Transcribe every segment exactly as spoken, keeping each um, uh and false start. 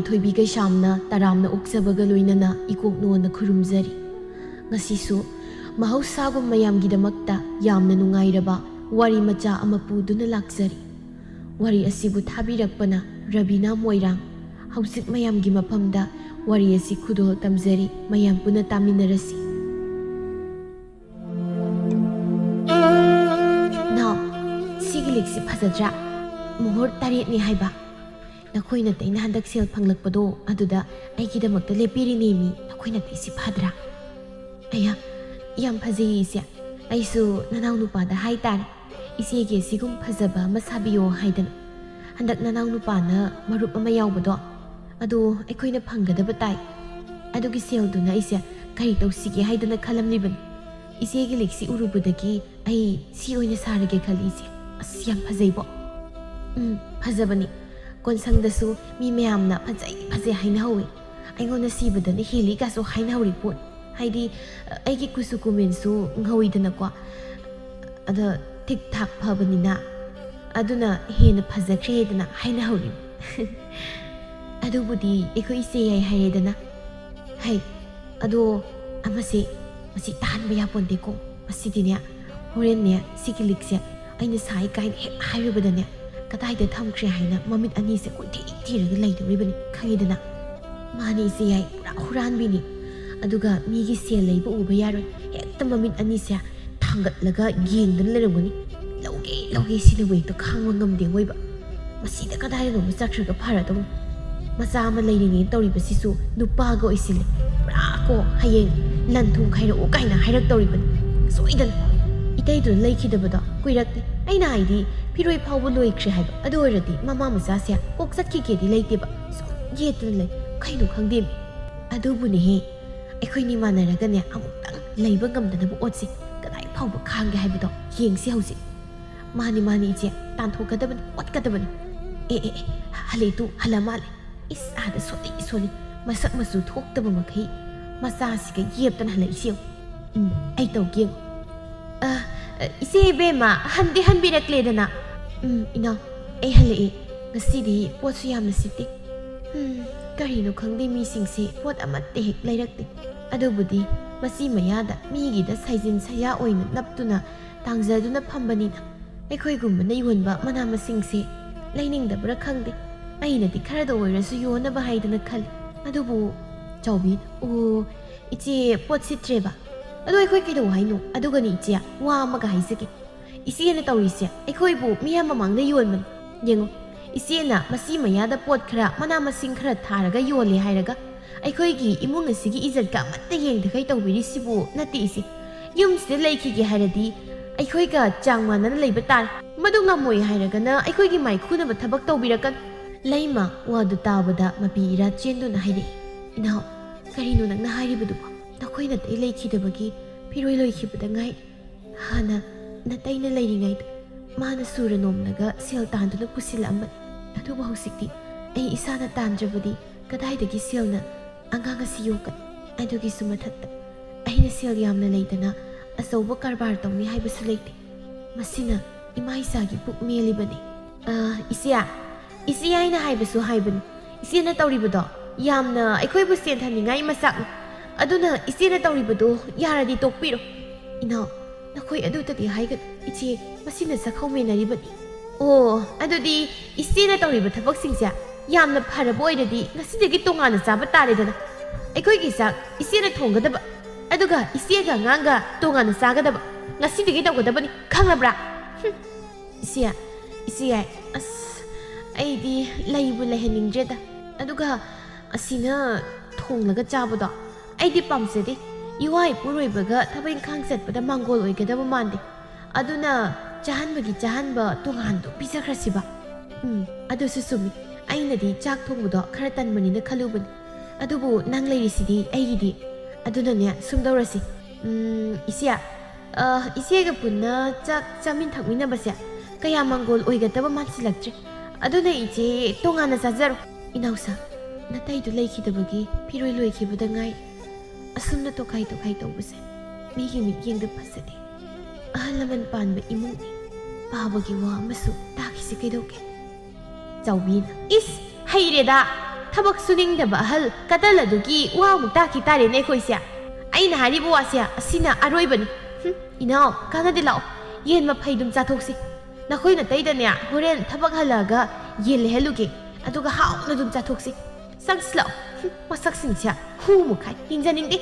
ꯊꯣꯏꯕꯤ ꯀꯩꯁꯥꯝꯅ ꯇꯔꯥꯝꯅ ꯑꯣꯛꯆꯕꯒ ꯂꯣꯏꯅꯅ ꯏꯀꯣꯛ ꯅꯣꯟꯅ ꯈꯨꯔꯨꯝꯖꯔꯤ꯫ ꯉꯁꯤꯁꯨ ꯃꯍꯧꯁꯥꯒꯨꯝ ꯃꯌꯥꯝꯒꯤꯗꯃꯛꯇ ꯌꯥꯝꯅ ꯅꯨꯡꯉꯥꯏꯔꯕ ꯋꯥꯔꯤ ꯃꯆꯥ ꯑꯃ ꯄꯨꯗꯨꯅ ꯂꯥꯛꯆꯔꯤ꯫ ꯋꯥꯔꯤ ꯑꯁꯤꯕꯨ ꯊꯥꯕꯤꯔꯛꯄꯅ ꯔꯕꯤꯅꯥ ꯃꯣꯏꯔꯥꯡ꯫ ꯍꯧꯖꯤꯛ ꯃꯌꯥꯝꯒꯤ ꯃꯐꯝꯗ ꯋꯥꯔꯤ ꯑꯁꯤ ꯈꯨꯗꯣꯜ ꯇꯝꯖꯔꯤ, ꯃꯌꯥꯝ ꯄꯨꯟꯅ ꯇꯥꯃꯤꯟꯅꯔꯁꯤ꯫ ꯅꯥꯎ, ꯁꯤꯒꯤ ꯂꯤꯛꯁꯤ ꯐꯖꯗ꯭ꯔꯥ? ꯃꯣꯍꯣꯔ ꯇꯔꯦꯠꯅꯤ ꯍꯥꯏꯕ꯫ ꯅꯈꯣꯏ ꯅꯇꯩꯅ ꯍꯟꯗꯛ ꯁꯦꯜ ꯐꯪꯂꯛꯄꯗꯣ, ꯑꯗꯨꯗ ꯑꯩꯒꯤꯗꯃꯛꯇ ꯂꯦꯞꯄꯤꯔꯤꯅꯦꯃꯤ꯫ ꯅꯈꯣꯏ ꯅꯇꯩꯁꯤ ꯐꯗ꯭ꯔꯥ? ꯑꯌꯥ, ꯌꯥꯝ ꯐꯖꯩꯌꯦ ꯏꯆꯦ꯫ ꯑꯩꯁꯨ ꯅꯅꯥꯎ ꯅꯨꯄꯥꯗ ꯍꯥꯏ ꯇꯥꯔꯦ, ꯏꯆꯦꯒꯤ ꯑꯁꯤꯒꯨꯝ ꯐꯖꯕ ꯑꯃ ꯁꯥꯕꯤꯌꯣ ꯍꯥꯏꯗꯅ꯫ ꯍꯟꯗꯛ ꯅꯅꯥꯎ ꯅꯨꯄꯥꯅ ꯃꯔꯨꯞ ꯑꯃ ꯌꯥꯎꯕꯗꯣ, ꯑꯗꯣ ꯑꯩꯈꯣꯏꯅ ꯐꯪꯒꯗꯕ ꯇꯥꯏ꯫ ꯑꯗꯨꯒꯤ ꯁꯦꯜꯗꯨꯅ ꯑꯩꯁꯦ ꯀꯔꯤ ꯇꯧꯁꯤꯒꯦ ꯍꯥꯏꯗꯅ ꯈꯜꯂꯝꯂꯤꯕꯅꯤ꯫ ꯏꯆꯦꯒꯤ ꯂꯤꯛꯁꯤ ꯎꯔꯨꯕꯗꯒꯤ ꯑꯩ ꯁꯤ ꯑꯣꯏꯅ ꯁꯥꯔꯒꯦ ꯈꯜꯂꯤ ꯏꯆꯦ꯫ ꯑꯁ, ꯌꯥꯝ ꯐꯖꯩꯕꯣ꯫ ꯎꯝ, ꯐꯖꯕꯅꯤ꯫ ꯀꯣꯟꯁꯪꯗꯁꯨ ꯃꯤ ꯃꯌꯥꯝꯅ ꯐꯖꯩ ꯐꯖꯩ ꯍꯥꯏꯅꯍꯧꯋꯤ꯫ ꯑꯩꯉꯣꯟꯗ ꯁꯤꯕꯗꯅ ꯍꯦꯜꯂꯤꯒꯁꯨ ꯍꯥꯏꯅꯍꯧꯔꯤ ꯄꯣꯠ꯫ ꯍꯥꯏꯗꯤ, ꯑꯩꯒꯤ ꯀꯨꯆꯨ ꯀꯨꯃꯦꯟꯁꯨ ꯉꯧꯋꯤꯗꯅꯀꯣ꯫ ꯑꯗ ꯊꯤꯛ ꯊꯥꯛ ꯐꯕꯅꯤꯅ, ꯑꯗꯨꯅ ꯍꯦꯟꯅ ꯐꯖꯈ꯭ꯔꯦꯗꯅ ꯍꯥꯏꯅꯍꯧꯔꯤ꯫ ꯑꯗꯨꯕꯨꯗꯤ ꯑꯩꯈꯣꯏ ꯏꯆꯦ ꯌꯥꯏ ꯍꯥꯏꯔꯦꯗꯅ꯫ ꯍꯩ, ꯑꯗꯣ ꯑꯃꯁꯦ, ꯃꯁꯤ ꯇꯥꯍꯟꯕ ꯌꯥꯄꯣꯟꯇꯦꯀꯣ꯫ ꯃꯁꯤꯗꯤꯅꯦ, ꯍꯣꯔꯦꯟꯅꯦ, ꯁꯤꯒꯤ ꯂꯤꯛꯁꯦ ꯑꯩꯅ ꯁꯥꯏ ꯀꯥꯏꯅ ꯍꯦꯛ ꯍꯥꯏꯔꯨꯕꯗꯅꯦ, ꯀꯗꯥꯏꯗ ꯊꯝꯈ꯭ꯔꯦ ꯍꯥꯏꯅ ꯃꯃꯤꯠ ꯑꯅꯤꯁꯦ ꯀꯣꯏꯊꯤ ꯊꯤꯔꯒ ꯂꯩꯗꯧꯔꯤꯕꯅꯤ, ꯈꯪꯉꯤꯗꯅ꯫ ꯃꯥꯅꯤ ꯏꯆꯦ ꯌꯥꯏ, ꯄꯨꯔꯥ ꯍꯨꯔꯥꯟꯕꯤꯅꯤ꯫ ꯑꯗꯨꯒ ꯃꯤꯒꯤ ꯁꯦꯜ ꯂꯩꯕ ꯎꯕ ꯌꯥꯔꯣꯏ, ꯍꯦꯛꯇ ꯃꯃꯤꯠ ꯑꯅꯤꯁꯦ ꯊꯥꯡꯒꯠꯂꯒ ꯌꯦꯡꯗꯨꯅ ꯂꯩꯔꯝꯒꯅꯤ꯫ "ꯂꯧꯒꯦ, ꯂꯧꯒꯦ" ꯁꯤꯅꯕꯨ ꯍꯦꯛꯇ ꯈꯥꯡꯕ ꯉꯝꯗꯦ ꯑꯣꯏꯕ꯫ ꯃꯁꯤꯗ ꯀꯗꯥꯏꯗꯅꯣꯃ ꯆꯠꯈ꯭ꯔꯒ ꯐꯔꯗꯧꯅꯤ꯫ ꯃꯆꯥ ꯑꯃ ꯂꯩꯔꯤꯅꯦꯅ ꯇꯧꯔꯤꯕꯁꯤꯁꯨ ꯅꯨꯄꯥꯒ ꯑꯣꯏꯁꯤꯜꯂꯦ꯫ ꯄꯨꯔꯥ ꯀꯣ, ꯍꯌꯦꯡ ꯂꯟ ꯊꯨꯝ ꯈꯥꯏꯔꯛꯎ ꯀꯥꯏꯅ ꯍꯥꯏꯔꯛꯇꯧꯔꯤꯕꯅꯤ꯫ ꯁꯣꯏꯗꯅ꯫ ꯏꯇꯩꯗꯨꯅ ꯂꯩꯈꯤꯗꯕꯗꯣ ꯀꯨꯏꯔꯛꯇꯦ꯫ ꯑꯩꯅ ꯍꯥꯏꯗꯤ, ꯐꯤꯔꯣꯏ ꯐꯥꯎꯕ ꯂꯣꯏꯈ꯭ꯔꯦ ꯍꯥꯏꯕ꯫ ꯑꯗꯨ ꯑꯣꯏꯔꯗꯤ ꯃꯃꯥ ꯃꯆꯥꯁꯦ ꯀꯣꯛ ꯆꯠꯈꯤꯒꯦꯗꯤ ꯂꯩꯇꯦꯕ꯫ ꯁꯨꯝ ꯌꯦꯠꯇꯨꯅ ꯂꯩ꯫ ꯀꯩꯅꯣ ꯈꯪꯗꯦꯃꯤ꯫ ꯑꯗꯨꯕꯨꯅꯦꯍꯦ, ꯑꯩꯈꯣꯏꯅꯤ ꯃꯥꯟꯅꯔꯒꯅꯦ, ꯑꯃꯨꯛꯇꯪ ꯂꯩꯕ ꯉꯝꯗꯅꯕ ꯑꯣꯠꯁꯤ꯫ ꯀꯗꯥꯏ ꯐꯥꯎꯕ ꯈꯥꯡꯒꯦ ꯍꯥꯏꯕꯗꯣ ꯌꯦꯡꯁꯤ ꯍꯧꯖꯤꯛ꯫ ꯃꯥꯅꯤ, ꯃꯥꯅꯤ, ꯏꯆꯦ, ꯇꯥꯟꯊꯣꯛꯀꯗꯕꯅꯤ, ꯑꯣꯠꯀꯗꯕꯅꯤ꯫ ꯑꯦ, ꯑꯦ, ꯑꯦ, ꯍꯜꯂꯦ ꯇꯨ, ꯍꯜꯂ ꯃꯥꯜꯂꯦ꯫ ꯏꯁ, ꯑꯥꯗ ꯁꯣꯜꯂꯤ, ꯁꯣꯜꯂꯤ꯫ ꯃꯁꯛ ꯃꯆꯨ ꯊꯣꯛꯇꯕ ꯃꯈꯩ ꯃꯆꯥꯁꯤꯒ ꯌꯦꯞꯇꯅ ꯍꯜꯂꯛꯏꯁꯤ ꯌꯦꯡꯉꯨ꯫ ꯎꯝ, ꯑꯩ ꯇꯧꯒꯦ ꯌꯦꯡꯉꯨ꯫ ꯑ, ꯑ, ꯏꯆꯦ ꯏꯕꯦꯝꯃ, ꯍꯟꯗꯤ ꯍꯟꯕꯤꯔꯛꯂꯦꯗꯅ꯫ ꯎꯝ, ꯏꯅꯥꯎ, ꯑꯩ ꯍꯜꯂꯛꯏ꯫ ꯉꯁꯤꯗꯤ ꯄꯣꯠꯁꯨ ꯌꯥꯝꯅ ꯁꯤꯠꯇꯦ꯫ ꯎꯝ, ꯀꯔꯤꯅꯣ ꯈꯪꯗꯦ, ꯃꯤꯁꯤꯡꯁꯦ ꯄꯣꯠ ꯑꯃꯠꯇ ꯍꯦꯛ ꯂꯩꯔꯛꯇꯦ꯫ ꯑꯗꯨꯕꯨꯗꯤ ꯃꯁꯤ ꯃꯌꯥꯗ ꯃꯤꯒꯤꯗ ꯁꯥꯏꯖꯤꯟ ꯁꯌꯥ ꯑꯣꯏꯅ ꯅꯞꯇꯨꯅ ꯇꯥꯡꯖꯗꯨꯅ ꯐꯝꯕꯅꯤꯅ ꯑꯩꯈꯣꯏꯒꯨꯝꯕꯅ ꯌꯣꯟꯕ ꯃꯅꯥ ꯃꯁꯤꯡꯁꯦ ꯂꯩꯅꯤꯡꯗꯕ꯭ꯔꯥ ꯈꯪꯗꯦ꯫ ꯑꯩꯅꯗꯤ ꯈꯔꯗ ꯑꯣꯏꯔꯁꯨ ꯌꯣꯟꯅꯕ ꯍꯥꯏꯗꯅ ꯈꯜꯂꯤ꯫ ꯑꯗꯨꯕꯨ ꯆꯥꯎꯕꯤ, ꯑꯣ, ꯏꯆꯦ ꯄꯣꯠ ꯁꯤꯠꯇ꯭ꯔꯦꯕ꯫ ꯑꯗꯣ ꯑꯩꯈꯣꯏ ꯀꯩꯗꯧ ꯍꯥꯏꯅꯣ? ꯑꯗꯨꯒꯅꯤ ꯏꯆꯦ, ꯋꯥ ꯑꯃꯒ ꯍꯥꯏꯖꯒꯦ꯫ ꯏꯆꯦꯅ ꯇꯧꯔꯤꯁꯦ ꯑꯩꯈꯣꯏꯕꯨ ꯃꯤꯌꯥꯝ ꯃꯃꯥꯡꯗ ꯌꯣꯟꯕꯅꯤ꯫ ꯌꯦꯡꯉꯣ, ꯏꯆꯦꯅ ꯃꯁꯤ ꯃꯌꯥꯗ ꯄꯣꯠ ꯈꯔ, ꯃꯅꯥ ꯃꯁꯤꯡ ꯈꯔ ꯊꯥꯔꯒ ꯌꯣꯜꯂꯦ ꯍꯥꯏꯔꯒ ꯑꯩꯈꯣꯏꯒꯤ ꯏꯃꯨꯡ ꯑꯁꯤꯒꯤ ꯏꯖꯠꯀ ꯑꯃꯠꯇ ꯌꯦꯡꯗꯈꯩ ꯇꯧꯕꯤꯔꯤꯁꯤꯕꯨ ꯅꯠꯇꯦ ꯏꯆꯦ꯫ ꯌꯨꯝꯁꯤꯗ ꯂꯩꯈꯤꯒꯦ ꯍꯥꯏꯔꯗꯤ ꯑꯩꯈꯣꯏꯒ ꯆꯥꯡ ꯃꯥꯟꯅꯅ ꯂꯩꯕ ꯇꯥꯔꯦ꯫ ꯃꯗꯨ ꯉꯝꯃꯣꯏ ꯍꯥꯏꯔꯒꯅ ꯑꯩꯈꯣꯏꯒꯤ ꯃꯥꯏꯈꯨꯅꯕ ꯊꯕꯛ ꯇꯧꯕꯤꯔꯛꯀꯅꯨ꯫ ꯂꯩꯃ ꯋꯥꯗꯨ ꯇꯥꯕꯗ ꯃꯄꯤ ꯏꯔꯥ ꯆꯦꯟꯗꯨꯅ ꯍꯥꯏꯔꯛꯏ, "ꯏꯅꯥꯎ, ꯀꯔꯤꯅꯣ ꯅꯪꯅ ꯍꯥꯏꯔꯤꯕꯗꯨꯕꯣ? ꯅꯈꯣꯏ ꯅꯥꯇꯩ ꯂꯩꯈꯤꯗꯕꯒꯤ ꯐꯤꯔꯣꯏ ꯂꯣꯏꯈꯤꯕꯗ ꯉꯥꯏ꯫ ꯍꯥꯟꯅ ꯅꯥꯇꯩꯅ ꯂꯩꯔꯤꯉꯩꯗ ꯃꯥꯅ ꯁꯨꯔ ꯅꯣꯝꯂꯒ ꯁꯦꯜ ꯇꯥꯟꯗꯨꯅ ꯄꯨꯁꯤꯜꯂꯛꯑꯝꯕꯅꯤ꯫ ꯑꯗꯨꯕꯨ ꯍꯧꯖꯤꯛꯇꯤ ꯑꯩ ꯏꯁꯥꯅ ꯇꯥꯟꯗ꯭ꯔꯕꯗꯤ ꯀꯗꯥꯏꯗꯒꯤ ꯁꯦꯜꯅ ꯑꯉꯥꯡ ꯑꯁꯤ ꯌꯣꯛꯀꯅꯤ? ꯑꯗꯨꯒꯤꯁꯨ ꯃꯊꯛꯇ ꯑꯩꯅ ꯁꯦꯜ ꯌꯥꯝꯅ ꯂꯩꯗꯅ ꯑꯆꯧꯕ ꯀꯔꯕꯥꯔ ꯇꯧꯅꯤ ꯍꯥꯏꯕꯁꯨ ꯂꯩꯇꯦ꯫ ꯃꯁꯤꯅ ꯏꯃꯥ ꯏꯆꯥꯒꯤ ꯄꯨꯛ ꯃꯦꯜꯂꯤꯕꯅꯤ꯫" "ꯑ, ꯏꯆꯦ, ꯏꯆꯦ ꯍꯥꯏꯅ ꯍꯥꯏꯕꯁꯨ ꯍꯥꯏꯕꯅꯤ꯫ ꯏꯆꯦꯅ ꯇꯧꯔꯤꯕꯗꯣ ꯌꯥꯝꯅ ꯑꯩꯈꯣꯏꯕꯨ ꯁꯦꯟꯊꯅꯤꯡꯉꯥꯏ ꯃꯆꯥꯛꯅꯤ꯫ ꯑꯗꯨꯅ ꯏꯆꯦꯅ ꯇꯧꯔꯤꯕꯗꯣ ꯌꯥꯔꯗꯤ ꯇꯣꯛꯄꯤꯔꯣ꯫" "ꯏꯅꯥꯎ, ꯅꯈꯣꯏ ꯑꯗꯨꯇꯗꯤ ꯍꯥꯏꯒꯅꯨ꯫ ꯏꯆꯦ, ꯃꯁꯤꯅ ꯆꯥꯛꯈꯥꯎ ꯃꯦꯟꯅꯔꯤꯕꯅꯤ꯫" "ꯑꯣ, ꯑꯗꯨꯗꯤ ꯏꯆꯦꯅ ꯇꯧꯔꯤꯕ ꯊꯕꯛꯁꯤꯡꯁꯦ ꯌꯥꯝꯅ ꯐꯔꯕ ꯑꯣꯏꯔꯗꯤ ꯉꯁꯤꯗꯒꯤ ꯇꯣꯉꯥꯟꯅ ꯆꯥꯕ ꯇꯥꯔꯦꯗꯅ꯫ ꯑꯩꯈꯣꯏꯒꯤ ꯆꯥꯛ ꯏꯆꯦꯅ ꯊꯣꯡꯒꯗꯕ, ꯑꯗꯨꯒ ꯏꯆꯦꯒ ꯑꯉꯥꯡꯒ ꯇꯣꯉꯥꯟꯅ ꯆꯥꯒꯗꯕ꯫ ꯉꯁꯤꯗꯒꯤ ꯇꯧꯒꯗꯕꯅꯤ, ꯈꯪꯂꯕ꯭ꯔꯥ?" "ꯍꯨꯝ, ꯏꯆꯦ, ꯏꯆꯦ, ꯑꯁ, ꯑꯩꯗꯤ ꯂꯩꯕꯨ ꯂꯩꯍꯟꯅꯤꯡꯗ꯭ꯔꯦꯗ꯫ ꯑꯗꯨꯒ ꯑꯁꯤꯅ ꯊꯣꯡꯂꯒ ꯆꯥꯕꯗꯣ ꯑꯩꯗꯤ ꯄꯥꯝꯖꯗꯦ꯫ ꯏꯋꯥ ꯏꯄꯨꯔꯣꯏꯕꯒ ꯊꯕꯛ ꯏꯪꯈꯥꯡ ꯆꯠꯄꯗ ꯃꯥꯡꯒꯣꯜ ꯑꯣꯏꯒꯗꯕ ꯃꯥꯟꯗꯦ꯫ ꯑꯗꯨꯅ ꯆꯥꯍꯟꯕꯒꯤ ꯆꯥꯍꯟꯕ ꯇꯣꯉꯥꯟꯗꯨ ꯄꯤꯖꯈ꯭ꯔꯁꯤꯕ꯫" "ꯎꯝ, ꯑꯗꯨꯁꯨ ꯆꯨꯝꯃꯤ꯫ ꯑꯩꯅꯗꯤ ꯆꯥꯛ ꯊꯣꯡꯕꯗꯣ ꯈꯔ ꯇꯟꯕꯅꯤꯅ ꯈꯜꯂꯨꯕꯅꯤ꯫ ꯑꯗꯨꯕꯨ ꯅꯪ ꯂꯩꯔꯤꯁꯤꯗꯤ ꯑꯩꯒꯤꯗꯤ꯫ ꯑꯗꯨꯅꯅꯦ, ꯁꯨꯝ ꯇꯧꯔꯁꯤ꯫ ꯎꯝ, ꯏꯆꯦ, ꯑ, ꯏꯆꯦꯒ ꯄꯨꯟꯅ ꯆꯥꯛ ꯆꯥꯃꯤꯟ ꯊꯛꯃꯤꯟꯅꯕꯁꯦ ꯀꯌꯥ ꯃꯥꯡꯒꯣꯜ ꯑꯣꯏꯒꯗꯕ ꯃꯥꯟꯁꯤꯜꯂꯛꯇ꯭ꯔꯦ꯫ ꯑꯗꯨꯅ ꯏꯆꯦ ꯇꯣꯉꯥꯟꯅ ꯆꯥꯖꯔꯣ꯫" "ꯏꯅꯥꯎꯁꯥ, ꯅꯇꯩꯗꯨ ꯂꯩꯈꯤꯗꯕꯒꯤ ꯐꯤꯔꯣꯏ ꯂꯣꯏꯈꯤꯕꯗ ꯉꯥꯏ꯫ ꯑꯁꯨꯝꯅ ꯇꯣꯈꯥꯏ ꯇꯣꯈꯥꯏ ꯇꯧꯕꯁꯦ ꯃꯤꯒꯤ ꯃꯤꯠꯌꯦꯡꯗ ꯐꯖꯗꯦ꯫ ꯑꯍꯜ ꯂꯃꯟ ꯄꯥꯟꯕ ꯏꯃꯨꯡꯅꯤ꯫ ꯄꯥꯕꯒꯤ ꯋꯥ ꯑꯃꯁꯨ ꯇꯥꯈꯤꯁꯤ ꯀꯩꯗꯧꯒꯦ?" ꯆꯥꯎꯕꯤꯅ, "ꯏꯁ, ꯍꯩꯔꯦꯗ! ꯊꯕꯛ ꯁꯨꯅꯤꯡꯗꯕ ꯑꯍꯜ ꯀꯇꯜ ꯑꯗꯨꯒꯤ ꯋꯥ ꯑꯃꯨꯛ ꯇꯥꯈꯤ ꯇꯥꯔꯦꯅꯦ ꯑꯩꯈꯣꯏꯁꯦ꯫ ꯑꯩꯅ ꯍꯥꯏꯔꯤꯕ ꯋꯥꯁꯦ ꯑꯁꯤꯅ ꯑꯔꯣꯏꯕꯅꯤ꯫ ꯍꯨꯝ, ꯏꯅꯥꯎ, ꯀꯥꯟꯅꯗꯦ, ꯂꯥꯛꯑꯣ, ꯌꯦꯟ ꯃꯐꯩꯗꯨꯝ ꯆꯥꯊꯣꯛꯁꯤ꯫ ꯅꯈꯣꯏ ꯅꯇꯩꯗꯅꯦ ꯍꯣꯔꯦꯟ ꯊꯕꯛ ꯍꯜꯂꯛꯑꯒ ꯌꯦꯟ ꯂꯩꯍꯜꯂꯨꯒꯦ, ꯑꯗꯨꯒ ꯍꯥꯎꯅ ꯑꯗꯨꯝ ꯆꯥꯊꯣꯛꯁꯤ꯫ ꯆꯪꯁꯤꯜꯂꯛꯑꯣ꯫ ꯍꯨꯝ, ꯃꯁꯛꯁꯤꯡꯁꯦ ꯍꯨ ꯃꯈꯥꯏ ꯌꯦꯡꯖꯅꯤꯡꯗꯦ꯫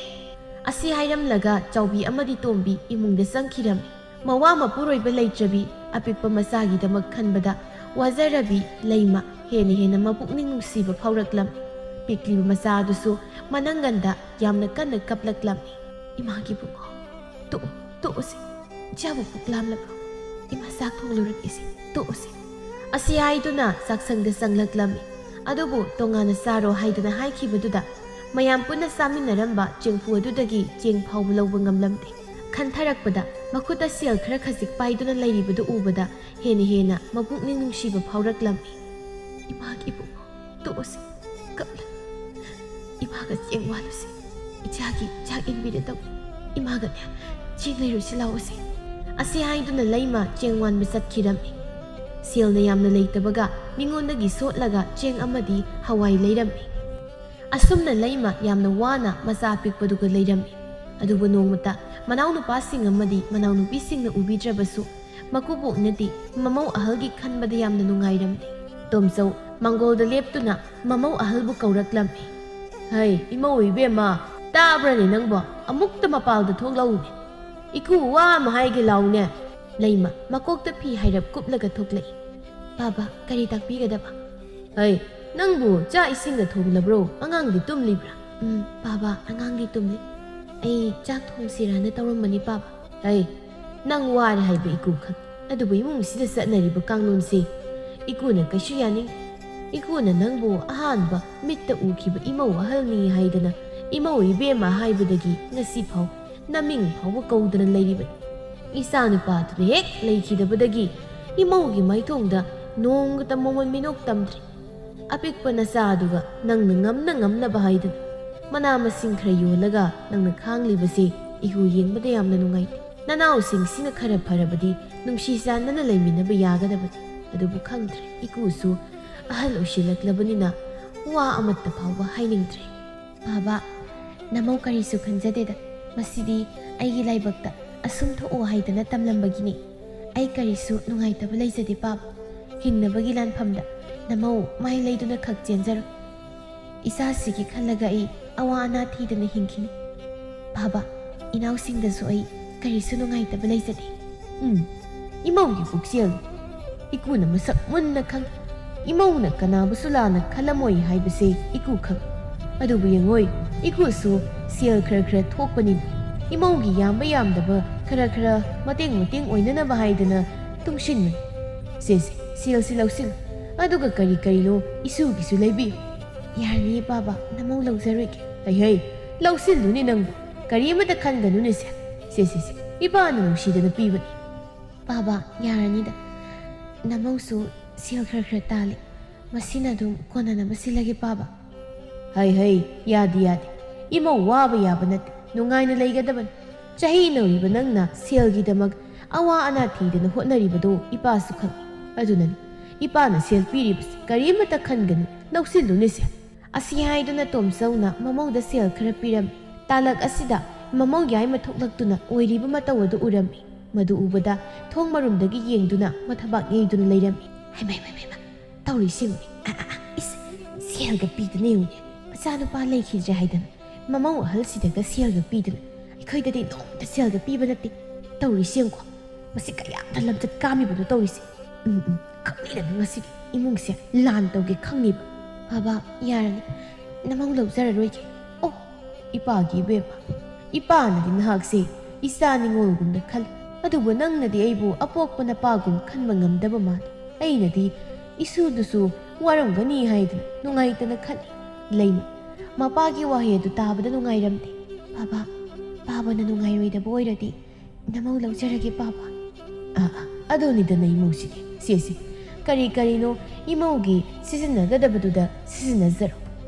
ꯑꯁꯤ ꯍꯥꯏꯔꯝꯂꯒ ꯆꯥꯎꯕꯤ ꯑꯃꯗꯤ ꯇꯣꯝꯕꯤ ꯏꯃꯨꯡꯗ ꯆꯪꯈꯤꯔꯝꯃꯤ꯫ ꯃꯋꯥ ꯃꯄꯨꯔꯣꯏꯕ ꯂꯩꯇ꯭ꯔꯕꯤ ꯑꯄꯤꯛꯄ ꯃꯆꯥꯒꯤꯗꯃꯛ ꯈꯟꯕꯗ ꯋꯥꯖꯔꯕꯤ ꯂꯩꯃ ꯍꯦꯟꯅ ꯍꯦꯟꯅ ꯃꯄꯨꯛꯅꯤꯡ ꯅꯨꯡꯁꯤꯕ ꯐꯥꯎꯔꯛꯂꯝꯃꯤ꯫ ꯄꯤꯛꯂꯤꯕ ꯃꯆꯥ ꯑꯗꯨꯁꯨ ꯃꯅꯪꯒꯟꯗ ꯌꯥꯝꯅ ꯀꯟꯅ ꯀꯞꯂꯛꯂꯝꯃꯤ꯫ "ꯏꯃꯥꯒꯤ ꯏꯕꯨꯡꯉꯣ, ꯇꯣꯛꯑꯣ, ꯇꯣꯛꯑꯣꯁꯤ꯫ ꯏꯆꯥꯕꯨ ꯄꯨꯛ ꯂꯥꯝꯂꯕ꯭ꯔꯣ? ꯏꯃꯥ ꯆꯥꯛ ꯊꯣꯡꯂꯨꯔꯒꯦꯁꯤ, ꯇꯣꯛꯑꯣꯁꯤ"꯫ ꯑꯁꯤ ꯍꯥꯏꯗꯨꯅ ꯆꯥꯛꯁꯪꯗ ꯆꯪꯂꯛꯂꯝꯃꯤ꯫ ꯑꯗꯨꯕꯨ ꯇꯣꯉꯥꯟꯅ ꯆꯥꯔꯣ ꯍꯥꯏꯗꯨꯅ ꯍꯥꯏꯈꯤꯕꯗꯨꯗ ꯃꯌꯥꯝ ꯄꯨꯟꯅ ꯆꯥꯃꯤꯟꯅꯔꯝꯕ ꯆꯦꯡꯐꯨ ꯑꯗꯨꯗꯒꯤ ꯆꯦꯡ ꯐꯥꯎꯕ ꯂꯧꯕ ꯉꯝꯂꯝꯗꯦ꯫ ꯈꯟꯊꯔꯛꯄꯗ ꯃꯈꯨꯠꯇ ꯁꯦꯜ ꯈꯔ ꯈꯖꯤꯛ ꯄꯥꯏꯗꯨꯅ ꯂꯩꯔꯤꯕꯗꯨ ꯎꯕꯗ ꯍꯦꯟꯅ ꯍꯦꯟꯅ ꯃꯄꯨꯛꯅꯤꯡ ꯅꯨꯡꯁꯤꯕ ꯐꯥꯎꯔꯛꯂꯝꯃꯤ꯫ "ꯏꯃꯥꯒꯤ ꯏꯕꯨꯡꯉꯣ, ꯇꯣꯛꯑꯁꯤ, ꯀꯞꯂ ꯏꯃꯥꯒ ꯆꯦꯡ ꯋꯥꯜꯂꯨꯁꯤ꯫ ꯏꯆꯥꯒꯤ ꯆꯥꯛ ꯏꯟꯕꯤꯔꯗꯧꯅꯤ꯫ ꯏꯃꯥꯒꯅꯦ ꯆꯦꯡ ꯂꯩꯔꯨꯁꯤ ꯂꯥꯛꯑꯣꯁꯤ"꯫ ꯑꯁꯤ ꯍꯥꯏꯗꯨꯅ ꯂꯩꯃ ꯆꯦꯡ ꯋꯥꯟꯕ ꯆꯠꯈꯤꯔꯝꯃꯤ꯫ ꯁꯦꯜꯅ ꯌꯥꯝꯅ ꯂꯩꯇꯕꯒ ꯃꯤꯉꯣꯟꯗꯒꯤ ꯁꯣꯠꯂꯒ ꯆꯦꯡ ꯑꯃꯗꯤ ꯍꯋꯥꯏ ꯂꯩꯔꯝꯃꯤ꯫ ꯑꯁꯨꯝꯅ ꯂꯩꯃ ꯌꯥꯝꯅ ꯋꯥꯅ ꯃꯆꯥ ꯑꯄꯤꯛꯄꯗꯨꯒ ꯂꯩꯔꯝꯃꯤ꯫ ꯑꯗꯨꯕꯨ ꯅꯣꯡꯃꯇ ꯃꯅꯥꯎꯅꯨꯄꯥꯁꯤꯡ ꯑꯃꯗꯤ ꯃꯅꯥꯎꯅꯨꯄꯤꯁꯤꯡꯅ ꯎꯕꯤꯗ꯭ꯔꯕꯁꯨ ꯃꯀꯨꯕꯣꯛꯅꯗꯤ ꯃꯃꯧ ꯑꯍꯜꯒꯤ ꯈꯟꯕꯗ ꯌꯥꯝꯅ ꯅꯨꯡꯉꯥꯏꯔꯝꯗꯦ꯫ ꯇꯣꯝꯆꯧ ꯃꯥꯡꯒꯣꯜꯗ ꯂꯦꯞꯇꯨꯅ ꯃꯃꯧ ꯑꯍꯜꯕꯨ ꯀꯧꯔꯛꯂꯝꯃꯤ꯫ "ꯍꯩ, ꯏꯃꯧ ꯏꯕꯦꯝꯃ, ꯇꯥꯕ꯭ꯔꯅꯦ ꯅꯪꯕꯣ? ꯑꯃꯨꯛꯇ ꯃꯄꯥꯜꯗ ꯊꯣꯛꯂꯛꯎꯅꯦ꯫ ꯏꯀꯨ ꯋꯥ ꯑꯃ ꯍꯥꯏꯒꯦ ꯂꯥꯎꯅꯦ"꯫ ꯂꯩꯃ ꯃꯀꯣꯛꯇ ꯐꯤ ꯍꯥꯏꯔꯞ ꯀꯨꯞꯂꯒ ꯊꯣꯛꯂꯛꯏ꯫ "ꯕꯥꯕꯥ, ꯀꯔꯤ ꯇꯥꯛꯄꯤꯒꯗꯕ?" "ꯍꯩ, ꯅꯪꯕꯨ ꯆꯥꯛ ꯏꯁꯤꯡꯒ ꯊꯣꯡꯂꯕ꯭ꯔꯣ? ꯑꯉꯥꯡꯗꯤ ꯇꯨꯝꯂꯤꯕ꯭ꯔꯥ?" "ꯎꯝ, ꯕꯥꯕꯥ, ꯑꯉꯥꯡꯗꯤ ꯇꯨꯝꯂꯤ꯫ ꯑꯩ ꯆꯥꯛ ꯊꯣꯡꯁꯤꯔꯥꯅ ꯇꯧꯔꯝꯕꯅꯤ, ꯕꯥꯕꯥ"꯫ "ꯍꯩ, ꯅꯪ ꯋꯥꯔꯦ ꯍꯥꯏꯕ ꯏꯀꯨ ꯈꯪ, ꯑꯗꯨꯕꯨ ꯏꯃꯨꯡꯁꯤꯗ ꯆꯠꯅꯔꯤꯕ ꯀꯥꯡꯂꯣꯟꯁꯦ ꯏꯀꯨꯅ ꯀꯩꯁꯨ ꯌꯥꯅꯤꯡꯗꯦ꯫ ꯏꯀꯨꯅ ꯅꯪꯕꯨ ꯑꯍꯥꯟꯕ ꯃꯤꯠꯇ ꯎꯈꯤꯕ ꯏꯃꯧ ꯑꯍꯜꯅꯤ ꯍꯥꯏꯗꯅ ꯏꯃꯧ ꯏꯕꯦꯝꯃ ꯍꯥꯏꯕꯗꯒꯤ ꯉꯁꯤ ꯐꯥꯎ ꯅꯃꯤꯡ ꯐꯥꯎꯕ ꯀꯧꯗꯅ ꯂꯩꯔꯤꯕꯅꯤ꯫ ꯏꯆꯥ ꯅꯨꯄꯥꯗꯨꯅ ꯍꯦꯛ ꯂꯩꯈꯤꯗꯕꯗꯒꯤ ꯏꯃꯧꯒꯤ ꯃꯥꯏꯊꯣꯡꯗ ꯅꯣꯡꯃꯇ ꯃꯃꯣꯟ ꯃꯤꯅꯣꯛ ꯇꯝꯗ꯭ꯔꯤ꯫ ꯑꯄꯤꯛꯄ ꯅꯆꯥꯗꯨꯒ ꯅꯪꯅ ꯉꯝꯅ ꯉꯝꯅꯕ ꯍꯥꯏꯗꯨꯅ ꯃꯅꯥ ꯃꯁꯤꯡ ꯈꯔ ꯌꯣꯜꯂꯒ ꯅꯪꯅ ꯈꯥꯡꯂꯤꯕꯁꯤ ꯏꯍꯨ ꯌꯦꯡꯕꯗ ꯌꯥꯝꯅ ꯅꯨꯡꯉꯥꯏꯇꯦ꯫ ꯅꯅꯥꯎꯁꯤꯡꯁꯤꯅ ꯈꯔ ꯐꯔꯕꯗꯤ ꯅꯨꯡꯁꯤ ꯆꯥꯟꯅꯅ ꯂꯩꯃꯤꯟꯅꯕ ꯌꯥꯒꯗꯕꯅꯤ꯫ ꯑꯗꯨꯕꯨ ꯈꯪꯗ꯭ꯔꯦ, ꯏꯀꯨꯁꯨ ꯑꯍꯜ ꯑꯣꯏꯁꯤꯜꯂꯛꯂꯕꯅꯤꯅ ꯋꯥ ꯑꯃꯠꯇ ꯐꯥꯎꯕ ꯍꯥꯏꯅꯤꯡꯗ꯭ꯔꯦ꯫ ꯕꯥꯕꯥ, ꯅꯃꯧ ꯀꯔꯤꯁꯨ ꯈꯟꯖꯗꯦꯗ꯫ ꯃꯁꯤꯗꯤ ꯑꯩꯒꯤ ꯂꯥꯏꯕꯛꯇ ꯑꯁꯨꯝ ꯊꯣꯛꯎ ꯍꯥꯏꯗꯅ ꯇꯝꯂꯝꯕꯒꯤꯅꯤ꯫ ꯑꯩ ꯀꯔꯤꯁꯨ ꯅꯨꯡꯉꯥꯏꯇꯕ ꯂꯩꯖꯗꯦ ꯕꯥꯕꯥ꯫ ꯍꯤꯡꯅꯕꯒꯤ ꯂꯥꯟꯐꯝꯗ ꯅꯃꯧ ꯃꯥꯏ ꯂꯩꯗꯨꯅ ꯈꯛ ꯆꯦꯟꯖꯔꯣ꯫ ꯏꯆꯥꯁꯤꯒꯤ ꯈꯜꯂꯒ ꯑꯩ ꯑꯋꯥ ꯑꯅꯥ ꯊꯤꯗꯅ ꯍꯤꯡꯈꯤꯅꯤ꯫ ꯕꯥꯕꯥ, ꯏꯅꯥꯎꯁꯤꯡꯗꯁꯨ ꯑꯩ ꯀꯔꯤꯁꯨ ꯅꯨꯡꯉꯥꯏꯇꯕ ꯂꯩꯖꯗꯦ꯫ ꯎꯝ, ꯏꯃꯧꯒꯤ ꯄꯨꯛꯆꯦꯜ ꯏꯀꯨꯅ ꯃꯁꯛ ꯃꯨꯟꯅ ꯈꯪꯏ꯫ ꯏꯃꯧꯅ ꯀꯅꯥꯕꯨꯁꯨ ꯂꯥꯟꯅ ꯈꯜꯂꯝꯃꯣꯏ ꯍꯥꯏꯕꯁꯦ ꯏꯀꯨ ꯈꯪꯏ꯫ ꯑꯗꯨꯕꯨ ꯌꯦꯡꯉꯣꯏ, ꯏꯀꯨꯁꯨ ꯁꯦꯜ ꯈꯔ ꯈꯔ ꯊꯣꯛꯄꯅꯤꯅ ꯏꯃꯧꯒꯤ ꯌꯥꯝꯕ ꯌꯥꯝꯗꯕ ꯈꯔ ꯈꯔ ꯃꯇꯦꯡ ꯃꯇꯦꯡ ꯑꯣꯏꯅꯅꯕ ꯍꯥꯏꯗꯅ ꯇꯨꯡꯁꯤꯟꯕꯅꯤ꯫ ꯁꯦ ꯁꯦ, ꯁꯦꯜꯁꯤ ꯂꯧꯁꯤꯜꯂꯨ꯫ ꯑꯗꯨꯒ ꯀꯔꯤ ꯀꯔꯤꯅꯣ ꯏꯁꯨꯒꯤꯁꯨ ꯂꯩꯕꯤꯌꯨ꯫ ꯌꯥꯔꯅꯤ ꯕꯥꯕꯥ, ꯅꯃꯧ ꯂꯧꯖꯔꯣꯏꯒꯦ꯫ ꯍꯩ ꯍꯩ, ꯂꯧꯁꯤꯜꯂꯨꯅꯦ ꯅꯪꯕꯨ꯫ ꯀꯔꯤꯃꯇ ꯈꯟꯒꯅꯨꯅꯦ ꯁꯦ꯫ ꯁꯦ ꯁꯦ ꯁꯦ, ꯏꯄꯥꯅ ꯅꯨꯡꯁꯤꯗꯅ ꯄꯤꯕꯅꯤ꯫ ꯕꯥꯕꯥ, ꯌꯥꯔꯅꯤꯗ꯫ ꯅꯃꯧꯁꯨ ꯁꯦꯜ ꯈꯔ ꯈꯔ ꯇꯥꯜꯂꯤ꯫ ꯃꯁꯤꯅ ꯑꯗꯨꯝ ꯀꯣꯟꯅꯅꯕ ꯁꯤꯜꯂꯒꯦ ꯕꯥꯕꯥ꯫ ꯍꯩ ꯍꯩ, ꯌꯥꯗꯦ ꯌꯥꯗꯦ꯫ ꯏꯃꯧ ꯋꯥꯕ ꯌꯥꯕ ꯅꯠꯇꯦ, ꯅꯨꯡꯉꯥꯏꯅ ꯂꯩꯒꯗꯕꯅꯤ꯫ ꯆꯍꯤ ꯅꯧꯔꯤꯕ ꯅꯪꯅ ꯁꯦꯜꯒꯤꯗꯃꯛ ꯑꯋꯥ ꯑꯅꯥ ꯊꯤꯗꯅ ꯍꯣꯠꯅꯔꯤꯕꯗꯨ ꯏꯄꯥꯁꯨ ꯈꯪꯏ꯫ ꯑꯗꯨꯅꯅꯤ ꯏꯄꯥꯅ ꯁꯦꯜ ꯄꯤꯔꯤꯕꯁꯤ꯫ ꯀꯔꯤꯃꯇ ꯈꯟꯒꯅꯨ, ꯂꯧꯁꯤꯜꯂꯨꯅꯦ ꯁꯦ꯫ ꯑꯁꯤ ꯍꯥꯏꯗꯨꯅ ꯇꯣꯝꯆꯧꯅ ꯃꯃꯧꯗ ꯁꯦꯜ ꯈꯔ ꯄꯤꯔꯝꯃꯤ꯫ ꯇꯥꯂꯛ ꯑꯁꯤꯗ ꯃꯃꯧ ꯌꯥꯏꯃ ꯊꯣꯛꯂꯛꯇꯨꯅ ꯑꯣꯏꯔꯤꯕ ꯃꯇꯧ ꯑꯗꯨ ꯎꯔꯝꯃꯤ꯫ ꯃꯗꯨ ꯎꯕꯗ ꯊꯣꯡ ꯃꯔꯨꯝꯗꯒꯤ ꯌꯦꯡꯗꯨꯅ ꯃꯊꯕꯥꯛ ꯌꯩꯗꯨꯅ ꯂꯩꯔꯝꯃꯤ꯫ ꯍꯩꯃꯥ, ꯍꯩꯃꯥ, ꯍꯩꯃꯥ, ꯇꯧꯔꯤꯁꯤ ꯌꯦꯡꯉꯨꯅꯦ꯫ ꯑ, ꯑ, ꯑ, ꯏꯁ, ꯁꯦꯜꯒ ꯄꯤꯗꯅ ꯌꯦꯡꯉꯨꯅꯦ꯫ ꯃꯆꯥꯅꯨꯄꯥ ꯂꯩꯈꯤꯗ꯭ꯔꯦ ꯍꯥꯏꯗꯅ ꯃꯃꯧ ꯑꯍꯜꯁꯤꯗꯒ ꯁꯦꯜꯒ ꯄꯤꯗꯅ꯫ ꯑꯩꯈꯣꯏꯗꯗꯤ ꯅꯣꯡꯃꯇ ꯁꯦꯜꯒ ꯄꯤꯕ ꯅꯠꯇꯦ꯫ ꯇꯧꯔꯤꯁꯤ ꯌꯦꯡꯉꯨꯀꯣ꯫ ꯃꯁꯤ ꯀꯌꯥꯝꯅ ꯂꯝꯆꯠ ꯀꯥꯝꯃꯤꯕꯅꯣ ꯇꯧꯔꯤꯁꯦ꯫ ꯎꯝ, ꯎꯝ, ꯈꯪꯅꯤꯗꯅ ꯉꯁꯤꯗꯤ ꯏꯃꯨꯡꯁꯦ ꯂꯥꯟ ꯇꯧꯒꯦ ꯈꯪꯅꯤꯕ꯫ ꯕꯥꯕꯥ, ꯌꯥꯔꯅꯤ, ꯅꯃꯧ ꯂꯧꯖꯔꯔꯣꯏꯒꯦ꯫ ꯑꯣ, ꯏꯄꯥꯒꯤ ꯏꯕꯦꯝꯃ, ꯏꯄꯥꯅꯗꯤ ꯅꯍꯥꯛꯁꯦ ꯏꯆꯥ ꯅꯤꯉꯣꯜꯒꯨꯝꯅ ꯈꯜꯂꯤ, ꯑꯗꯨꯕꯨ ꯅꯪꯅꯗꯤ ꯑꯩꯕꯨ ꯑꯄꯣꯛꯄ ꯅꯄꯥꯒꯨꯝ ꯈꯟꯕ ꯉꯝꯗꯕ ꯃꯥꯜꯂꯤ꯫ ꯑꯩꯅꯗꯤ ꯏꯁꯨꯗꯨꯁꯨ ꯋꯥꯔꯝꯒꯅꯤ ꯍꯥꯏꯗꯅ ꯅꯨꯡꯉꯥꯏꯇꯅ ꯈꯜꯂꯤ꯫ ꯂꯩꯃ, ꯃꯄꯥꯒꯤ ꯋꯥꯍꯩ ꯑꯗꯨ ꯇꯥꯕꯗ ꯅꯨꯡꯉꯥꯏꯔꯝꯗꯦ꯫ ꯕꯥꯕꯥ, ꯕꯥꯕꯥꯅ ꯅꯨꯡꯉꯥꯏꯔꯣꯏꯗꯕ ꯑꯣꯏꯔꯗꯤ ꯅꯃꯧ ꯂꯧꯖꯔꯒꯦ ꯕꯥꯕꯥ꯫ ꯑꯥ, ꯑꯥ, ꯑꯗꯨꯅꯤꯗꯅ ꯏꯃꯧꯁꯤꯗꯤ꯫ ꯁꯦ, ꯁꯦ, ꯀꯔꯤ ꯀꯔꯤꯅꯣ ꯏꯃꯧꯒꯤ ꯁꯤꯖꯤꯟꯅꯒꯗꯕꯗꯨꯗ ꯁꯤꯖꯤꯟꯅꯖꯔꯣ꯫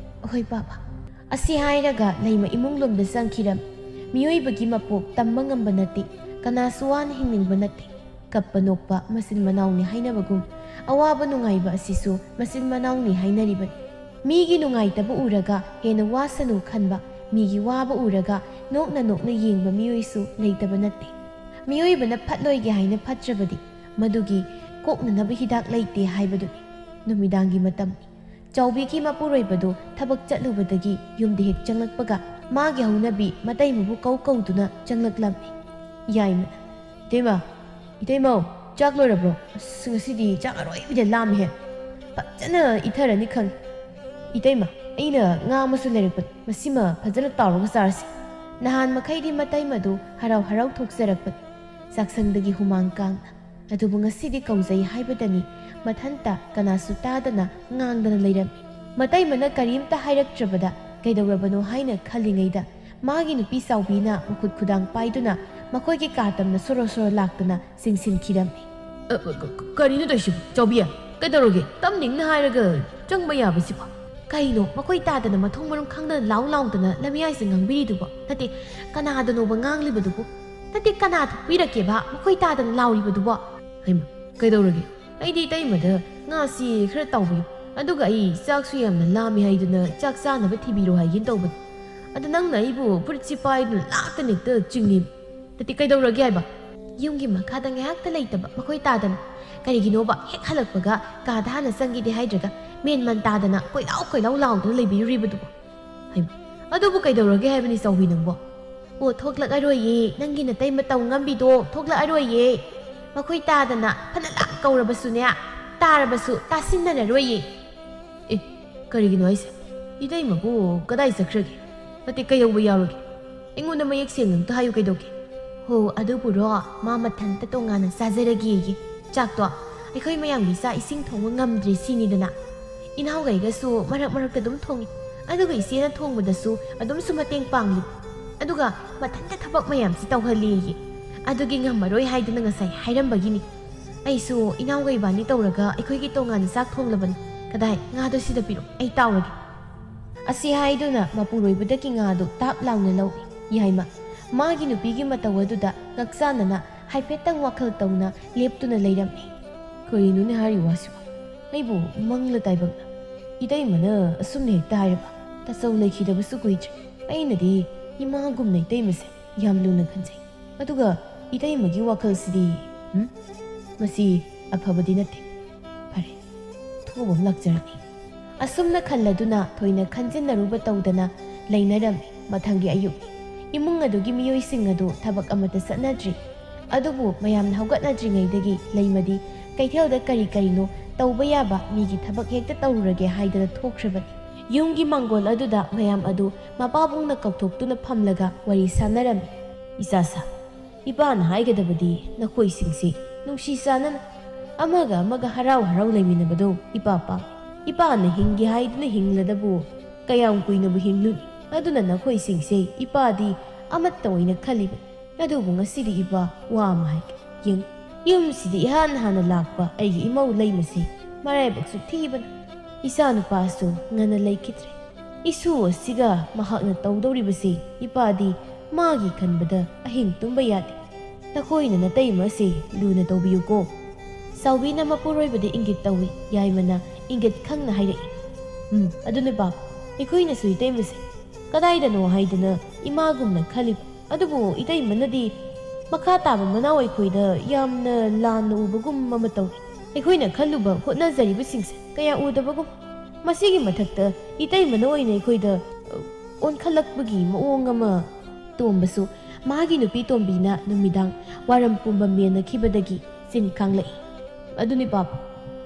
ꯍꯣꯏ ꯕꯥꯕꯥ꯫ ꯑꯁꯤ ꯍꯥꯏꯔꯒ ꯂꯩꯃ ꯏꯃꯨꯡ ꯂꯣꯝꯗ ꯆꯪꯈꯤꯔꯝꯃꯤ꯫ ꯃꯤꯑꯣꯏꯕꯒꯤ ꯃꯄꯣꯛ ꯇꯝꯕ ꯉꯝꯕ ꯅꯠꯇꯦ꯫ ꯀꯅꯥꯁꯨ ꯋꯥꯅ ꯍꯤꯡꯅꯤꯡꯕ ꯅꯠꯇꯦ꯫ ꯀꯞꯄ ꯅꯣꯛꯄ ꯃꯆꯤꯟ ꯃꯅꯥꯎꯅꯤ ꯍꯥꯏꯅꯕꯒꯨꯝ, ꯑꯋꯥꯕ ꯅꯨꯡꯉꯥꯏꯕ ꯑꯁꯤꯁꯨ ꯃꯆꯤꯟ ꯃꯅꯥꯎꯅꯤ ꯍꯥꯏꯅꯔꯤꯕꯅꯤ꯫ ꯃꯤꯒꯤ ꯅꯨꯡꯉꯥꯏꯇꯕ ꯎꯔꯒ ꯍꯦꯟꯅ ꯋꯥꯁꯅꯨ ꯈꯟꯕ, ꯃꯤꯒꯤ ꯋꯥꯕ ꯎꯔꯒ ꯅꯣꯛꯅ ꯅꯣꯛꯅ ꯌꯦꯡꯕ ꯃꯤꯑꯣꯏꯁꯨ ꯂꯩꯇꯕ ꯅꯠꯇꯦ꯫ ꯃꯤꯑꯣꯏꯕꯅ ꯐꯠꯂꯣꯏꯒꯦ ꯍꯥꯏꯅ ꯐꯠꯇ꯭ꯔꯕꯗꯤ ꯃꯗꯨꯒꯤ ꯀꯣꯛꯅꯅꯕ ꯍꯤꯗꯥꯛ ꯂꯩꯇꯦ ꯍꯥꯏꯕꯗꯨꯅꯤ꯫ ꯅꯨꯃꯤꯗꯥꯡꯒꯤ ꯃꯇꯝꯅꯤ꯫ ꯆꯥꯎꯕꯤꯒꯤ ꯃꯄꯨꯔꯣꯏꯕꯗꯨ ꯊꯕꯛ ꯆꯠꯂꯨꯕꯗꯒꯤ ꯌꯨꯝꯗ ꯍꯦꯛ ꯆꯪꯂꯛꯄꯒ ꯃꯥꯒꯤ ꯍꯧꯅꯕꯤ ꯃꯇꯩꯃꯕꯨ ꯀꯧ ꯀꯧꯗꯨꯅ ꯆꯪꯂꯛꯂꯝꯃꯤ꯫ ꯌꯥꯏꯃꯅ, "ꯏꯇꯩꯃ, ꯏꯇꯩꯃꯧ, ꯆꯥꯛ ꯂꯣꯏꯔꯕ꯭ꯔꯣ? ꯑꯁ, ꯉꯁꯤꯗꯤ ꯆꯥꯛ ꯑꯔꯣꯏꯕꯤꯗ ꯂꯥꯝꯃꯦꯍꯦ꯫ ꯐꯖꯅ ꯏꯊꯔꯅꯤ ꯈꯪꯉꯤ꯫ ꯏꯇꯩꯃ, ꯑꯩꯅ ꯉꯥ ꯑꯃꯁꯨ ꯂꯩꯔꯛꯄꯅꯤ꯫ ꯃꯁꯤꯃ ꯐꯖꯅ ꯇꯥꯎꯔꯒ ꯆꯥꯔꯁꯤ꯫" ꯅꯍꯥꯟ ꯃꯈꯩꯗꯤ ꯃꯇꯩꯃꯗꯨ ꯍꯔꯥꯎ ꯍꯔꯥꯎ ꯊꯣꯛꯆꯔꯛꯄꯅꯤ꯫ ꯆꯥꯛꯁꯪꯗꯒꯤ ꯍꯨꯃꯥꯡ ꯀꯥꯡꯅ꯫ ꯑꯗꯨꯕꯨ ꯉꯁꯤꯗꯤ ꯀꯧꯖꯩ ꯍꯥꯏꯕꯗꯅꯤ ꯃꯊꯟꯇ ꯀꯅꯥꯁꯨ ꯇꯥꯗꯅ ꯉꯥꯡꯗꯅ ꯂꯩꯔꯝꯃꯤ꯫ ꯃꯇꯩꯃꯅ ꯀꯔꯤꯝꯇ ꯍꯥꯏꯔꯛꯇ꯭ꯔꯕꯗ ꯀꯩꯗꯧꯔꯕꯅꯣ ꯍꯥꯏꯅ ꯈꯜꯂꯤꯉꯩꯗ ꯃꯥꯒꯤ ꯅꯨꯄꯤ ꯆꯥꯎꯕꯤꯅ ꯃꯈꯨꯠ ꯈꯨꯗꯥꯡ ꯄꯥꯏꯗꯨꯅ ꯃꯈꯣꯏꯒꯤ ꯀꯥ ꯇꯝꯅ ꯁꯣꯔꯣ ꯁꯣꯔꯣ ꯂꯥꯛꯇꯨꯅ ꯆꯤꯡꯁꯤꯟꯈꯤꯔꯝꯃꯤ꯫ "ꯑ, ꯑ, ꯀ-, ꯀ-, ꯀꯔꯤꯅꯣ ꯇꯧꯏꯁꯤꯕꯣ? ꯆꯥꯎꯕꯤ, ꯀꯩꯗꯧꯔꯒꯦ? ꯇꯝꯅ ꯏꯪꯅ ꯍꯥꯏꯔꯒ ꯆꯪꯕ ꯌꯥꯕꯁꯤꯕꯣ?" "ꯀꯩꯅꯣ ꯃꯈꯣꯏ ꯇꯥꯗꯅ ꯃꯊꯣꯡ ꯃꯔꯝ ꯈꯪꯗꯅ ꯂꯥꯎ ꯂꯥꯎꯗꯅ ꯂꯝꯌꯥꯏꯁꯦ ꯉꯥꯡꯕꯤꯔꯤꯗꯨꯕꯣ? ꯅꯠꯇꯦ, ꯀꯅꯥꯗꯅꯣꯕ ꯉꯥꯡꯂꯤꯕꯗꯨꯕꯣ? ꯅꯠꯇꯦ, ꯀꯅꯥ ꯊꯣꯛꯄꯤꯔꯛꯀꯦꯕ ꯃꯈꯣꯏ ꯇꯥꯗꯅ ꯂꯥꯎꯔꯤꯕꯗꯨꯕꯣ?" "ꯍꯩꯃꯥ, ꯀꯩꯗꯧꯔꯒꯦ? ꯑꯩꯗꯤ ꯏꯇꯩꯃꯗ ꯉꯥꯁꯤ ꯈꯔ ꯇꯥꯎꯕꯤꯌꯨ, ꯑꯗꯨꯒ ꯑꯩ ꯆꯥꯛꯁꯨ ꯌꯥꯝꯅ ꯂꯥꯝꯃꯤ ꯍꯥꯏꯗꯨꯅ ꯆꯥꯛ ꯆꯥꯅꯕ ꯊꯤꯕꯤꯔꯣ ꯍꯥꯏꯒꯦꯅ ꯇꯧꯕꯅꯤ꯫ ꯑꯗ ꯅꯪꯅ ꯑꯩꯕꯨ ꯐꯨꯔꯤꯠꯁꯤ ꯄꯥꯏꯗꯨꯅ ꯂꯥꯛꯇꯅ ꯍꯦꯛꯇ ꯆꯤꯡꯂꯤ꯫ ꯅꯠꯇꯦ, ꯀꯩꯗꯧꯔꯒꯦ ꯍꯥꯏꯕ?" "ꯌꯨꯝꯒꯤ ꯃꯈꯥꯗ ꯉꯥꯏꯍꯥꯛꯇ ꯂꯩꯇꯕ ꯃꯈꯣꯏ ꯇꯥꯗꯅ꯫ ꯀꯔꯤꯒꯤꯅꯣꯕ ꯍꯦꯛ ꯍꯜꯂꯛꯄꯒ ꯀꯥꯗ ꯍꯥꯟꯅ ꯆꯪꯒꯦꯗꯤ ꯍꯥꯏꯗ꯭ꯔꯒ ꯃꯦꯟ ꯃꯟ ꯇꯥꯗꯅ ꯀꯣꯏꯂꯥꯎ ꯀꯣꯏꯂꯥꯎ ꯂꯥꯎꯗꯨꯅ ꯂꯩꯕꯤꯔꯤꯕꯗꯨꯕꯣ?" "ꯍꯩꯃꯥ, ꯑꯗꯨꯕꯨ ꯀꯩꯗꯧꯔꯒꯦ ꯍꯥꯏꯕꯅꯤ ꯆꯥꯎꯕꯤ ꯅꯪꯕꯣ?" "ꯑꯣ, ꯊꯣꯛꯂꯛꯑꯔꯣꯏꯌꯦ, ꯅꯪꯒꯤ ꯅꯇꯩ ꯃꯇꯧ ꯉꯝꯕꯤꯗꯣ ꯊꯣꯛꯂꯛꯑꯔꯣꯏꯌꯦ꯫ ꯃꯈꯣꯏ ꯇꯥꯗꯅ ꯐꯅ ꯂꯥꯛ ꯀꯧꯔꯕꯁꯨꯅꯦ, ꯇꯥꯔꯕꯁꯨ ꯇꯥꯁꯤꯟꯅꯔꯔꯣꯏꯌꯦ꯫" "ꯑꯦ, ꯀꯔꯤꯒꯤꯅꯣ ꯍꯥꯏꯁꯦ? ꯏꯇꯩꯃꯕꯨ ꯀꯗꯥꯏ ꯆꯠꯈ꯭ꯔꯒꯦ? ꯅꯠꯇꯦ, ꯀꯩꯗꯧꯕ ꯌꯥꯎꯔꯒꯦ? ꯑꯩꯉꯣꯟꯗ ꯃꯌꯦꯛ ꯁꯦꯡꯅ ꯑꯝꯇ ꯍꯥꯏꯌꯨ ꯀꯩꯗꯧꯒꯦ?" "ꯍꯣ, ꯑꯗꯨꯕꯨꯔꯣ, ꯃꯥ ꯃꯊꯟꯇ ꯇꯣꯉꯥꯟꯅ ꯆꯥꯖꯔꯒꯦꯌꯦ꯫ ꯆꯥꯛꯇꯣ ꯑꯩꯈꯣꯏ ꯃꯌꯥꯝꯒꯤ ꯆꯥꯛ ꯏꯁꯤꯡ ꯊꯣꯡꯕ ꯉꯝꯗ꯭ꯔꯦ ꯁꯤꯅꯤꯗꯅ꯫ ꯏꯅꯥꯎꯒꯩꯒꯁꯨ ꯃꯔꯛ ꯃꯔꯛꯇ ꯑꯗꯨꯝ ꯊꯣꯡꯉꯤ꯫ ꯑꯗꯨꯒ ꯏꯆꯦꯅ ꯊꯣꯡꯕꯗꯁꯨ ꯑꯗꯨꯝꯁꯨ ꯃꯇꯦꯡ ꯄꯥꯡꯂꯤ꯫ ꯑꯗꯨꯒ ꯃꯊꯟꯇ ꯊꯕꯛ ꯃꯌꯥꯝꯁꯤ ꯇꯧꯍꯜꯂꯦꯌꯦ꯫ ꯑꯗꯨꯒꯤ ꯉꯝꯃꯔꯣꯏ ꯍꯥꯏꯗꯨꯅ ꯉꯁꯥꯏ ꯍꯥꯏꯔꯝꯕꯒꯤꯅꯤ꯫ ꯑꯩꯁꯨ ꯏꯅꯥꯎꯒ ꯏꯕꯥꯅꯤ ꯇꯧꯔꯒ ꯑꯩꯈꯣꯏꯒꯤ ꯇꯣꯉꯥꯟꯅ ꯆꯥꯛ ꯊꯣꯡꯂꯕꯅꯤ꯫ ꯀꯗꯥꯏ, ꯉꯥꯗꯣ ꯁꯤꯗ ꯄꯤꯔꯣ, ꯑꯩ ꯇꯥꯎꯔꯒꯦ꯫" ꯑꯁꯤ ꯍꯥꯏꯗꯨꯅ ꯃꯄꯨꯔꯣꯏꯕꯗꯒꯤ ꯉꯥꯗꯨ ꯇꯥꯞ ꯂꯥꯎꯅ ꯂꯧꯏ꯫ ꯌꯥꯏꯃ ꯃꯥꯒꯤ ꯅꯨꯄꯤꯒꯤ ꯃꯇꯧ ꯑꯗꯨꯗ ꯉꯛꯆꯥꯟꯅꯅ ꯍꯥꯏꯐꯦꯠꯇꯪ ꯋꯥꯈꯜ ꯇꯧꯅ ꯂꯦꯞꯇꯨꯅ ꯂꯩꯔꯝꯃꯤ꯫ "ꯀꯔꯤꯅꯣꯅꯦ ꯍꯥꯏꯔꯤ ꯋꯥꯁꯤꯕꯣ? ꯑꯩꯕꯨ ꯃꯪꯂ ꯇꯥꯏꯕꯪꯅ ꯏꯇꯩꯃꯅ ꯑꯁꯨꯝꯅ ꯍꯦꯛꯇ ꯍꯥꯏꯔꯕ? ꯇꯥꯆꯧ ꯂꯩꯈꯤꯗꯕꯁꯨ ꯀꯨꯏꯗ꯭ꯔꯤ꯫ ꯑꯩꯅꯗꯤ ꯏꯃꯥꯒꯨꯝꯅ ꯏꯇꯩꯃꯁꯦ ꯌꯥꯝ ꯂꯨꯅ ꯈꯟꯖꯩ꯫ ꯑꯗꯨꯒ ꯏꯇꯩꯃꯒꯤ ꯋꯥꯈꯜꯁꯤꯗꯤ, ꯎꯝ? ꯃꯁꯤ ꯑꯐꯕꯗꯤ ꯅꯠꯇꯦ꯫ ꯐꯔꯦ, ꯊꯣꯛꯑꯕ ꯑꯃ ꯂꯥꯛꯆꯔꯅꯤ꯫ ꯑꯁꯨꯝꯅ ꯈꯜꯂꯗꯨꯅ ꯊꯣꯏꯅ ꯈꯟꯖꯤꯟꯅꯔꯨꯕ ꯇꯧꯗꯅ ꯂꯩꯅꯔꯝꯃꯤ꯫ ꯃꯊꯪꯒꯤ ꯑꯌꯨꯛ, ꯏꯃꯨꯡ ꯑꯗꯨꯒꯤ ꯃꯤꯑꯣꯏꯁꯤꯡ ꯑꯗꯨ ꯊꯕꯛ ꯑꯃꯠꯇ ꯆꯠꯅꯗ꯭ꯔꯤ꯫ ꯑꯗꯨꯕꯨ ꯃꯌꯥꯝꯅ ꯍꯧꯒꯠꯅꯗ꯭ꯔꯤꯉꯩꯗꯒꯤ ꯂꯩꯃꯗꯤ ꯀꯩꯊꯦꯜꯗ ꯀꯔꯤ ꯀꯔꯤꯅꯣ ꯇꯧꯕ ꯌꯥꯕ ꯃꯤꯒꯤ ꯊꯕꯛ ꯍꯦꯛꯇ ꯇꯧꯔꯨꯔꯒꯦ ꯍꯥꯏꯗꯅ ꯊꯣꯛꯈ꯭ꯔꯕꯅꯤ꯫ ꯌꯨꯝꯒꯤ ꯃꯥꯡꯒꯣꯜ ꯑꯗꯨꯗ ꯃꯌꯥꯝ ꯑꯗꯨ ꯃꯄꯥꯕꯨꯡꯅ ꯀꯧꯊꯣꯛꯇꯨꯅ ꯐꯝꯂꯒ ꯋꯥꯔꯤ ꯁꯥꯟꯅꯔꯝꯃꯤ꯫ "ꯏꯆꯥꯁꯥ, ꯏꯄꯥꯅ ꯍꯥꯏꯒꯗꯕꯗꯤ ꯅꯈꯣꯏꯁꯤꯡꯁꯤ ꯅꯨꯡꯁꯤ ꯆꯥꯟꯅꯅ ꯑꯃꯒ ꯑꯃꯒ ꯍꯔꯥꯎ ꯍꯔꯥꯎ ꯂꯩꯃꯤꯟꯅꯕꯗꯣ ꯏꯄꯥ ꯄꯥꯝꯃꯤ꯫ ꯏꯄꯥꯅ ꯍꯤꯡꯒꯦ ꯍꯥꯏꯗꯨꯅ ꯍꯤꯡꯂꯗꯕꯨ ꯀꯌꯥꯝ ꯀꯨꯏꯅꯕꯨ ꯍꯤꯡꯂꯨꯅꯤ? ꯑꯗꯨꯅ ꯅꯈꯣꯏꯁꯤꯡꯁꯦ ꯏꯄꯥꯗꯤ ꯑꯃꯠꯇ ꯑꯣꯏꯅ ꯈꯜꯂꯤꯕꯅꯤ꯫ ꯑꯗꯨꯕꯨ ꯉꯁꯤꯗꯤ ꯏꯄꯥ, ꯋꯥ ꯑꯃ ꯍꯥꯏꯒꯦ꯫ ꯌꯦꯡ, ꯌꯨꯝꯁꯤꯗ ꯏꯍꯥꯟ ꯍꯥꯟꯅ ꯂꯥꯛꯄ ꯑꯩꯒꯤ ꯏꯃꯧ ꯂꯩꯃꯁꯦ ꯃꯔꯥꯏꯕꯛꯁꯨ ꯊꯤꯕꯅ ꯏꯆꯥꯅꯨꯄꯥꯁꯨ ꯉꯟꯅ ꯂꯩꯈꯤꯗ꯭ꯔꯦ꯫ ꯏꯁꯨ ꯑꯁꯤꯒ ꯃꯍꯥꯛꯅ ꯇꯧꯗꯧꯔꯤꯕꯁꯤ ꯏꯄꯥꯗꯤ ꯃꯥꯒꯤ ꯈꯟꯕꯗ ꯑꯍꯤꯡ ꯇꯨꯝꯕ ꯌꯥꯗꯦ꯫ ꯅꯈꯣꯏꯅ ꯅꯇꯩꯃ ꯑꯁꯤ ꯂꯨꯅ ꯇꯧꯕꯤꯌꯨꯀꯣ꯫" ꯆꯥꯎꯕꯤꯅ ꯃꯄꯨꯔꯣꯏꯕꯗ ꯏꯪꯒꯤꯠ ꯇꯧꯏ, ꯌꯥꯏꯃꯅ ꯏꯪꯒꯤꯠ ꯈꯪꯅ ꯍꯥꯏꯔꯛꯏ꯫ "ꯎꯝ, ꯑꯗꯨꯅꯦ ꯄꯥꯕ, ꯑꯩꯈꯣꯏꯅꯁꯨ ꯏꯇꯩꯃꯁꯦ ꯀꯗꯥꯏꯗꯅꯣ ꯍꯥꯏꯗꯅ ꯏꯃꯥꯒꯨꯝꯅ ꯈꯜꯂꯤꯕ꯫ ꯑꯗꯨꯕꯨ ꯏꯇꯩꯃꯅꯗꯤ ꯃꯈꯥ ꯇꯥꯕ ꯃꯅꯥꯎ ꯑꯩꯈꯣꯏꯗ ꯌꯥꯝꯅ ꯂꯥꯟꯅ ꯎꯕꯒꯨꯝ ꯑꯃ ꯇꯧꯏ꯫ ꯑꯩꯈꯣꯏꯅ ꯈꯜꯂꯨꯕ ꯍꯣꯠꯅꯖꯔꯤꯕꯁꯤꯡꯁꯦ ꯀꯌꯥ ꯎꯗꯕꯒꯨꯝ꯫ ꯃꯁꯤꯒꯤ ꯃꯊꯛꯇ ꯏꯇꯩꯃꯅ ꯑꯣꯏꯅ ꯑꯩꯈꯣꯏꯗ, ꯑ, ꯑꯣꯟꯈꯠꯂꯛꯄꯒꯤ ꯃꯑꯣꯡ ꯑꯃ꯫" ꯇꯣꯝꯕꯁꯨ ꯃꯥꯒꯤ ꯅꯨꯄꯤ ꯇꯣꯝꯕꯤꯅ ꯅꯨꯃꯤꯗꯥꯡ ꯋꯥꯔꯝ ꯄꯨꯝꯕ ꯃꯦꯟꯅꯈꯤꯕꯗꯒꯤ ꯆꯤꯟ ꯀꯥꯡꯂꯛꯏ꯫ "ꯑꯗꯨꯅꯤ ꯄꯥꯕ,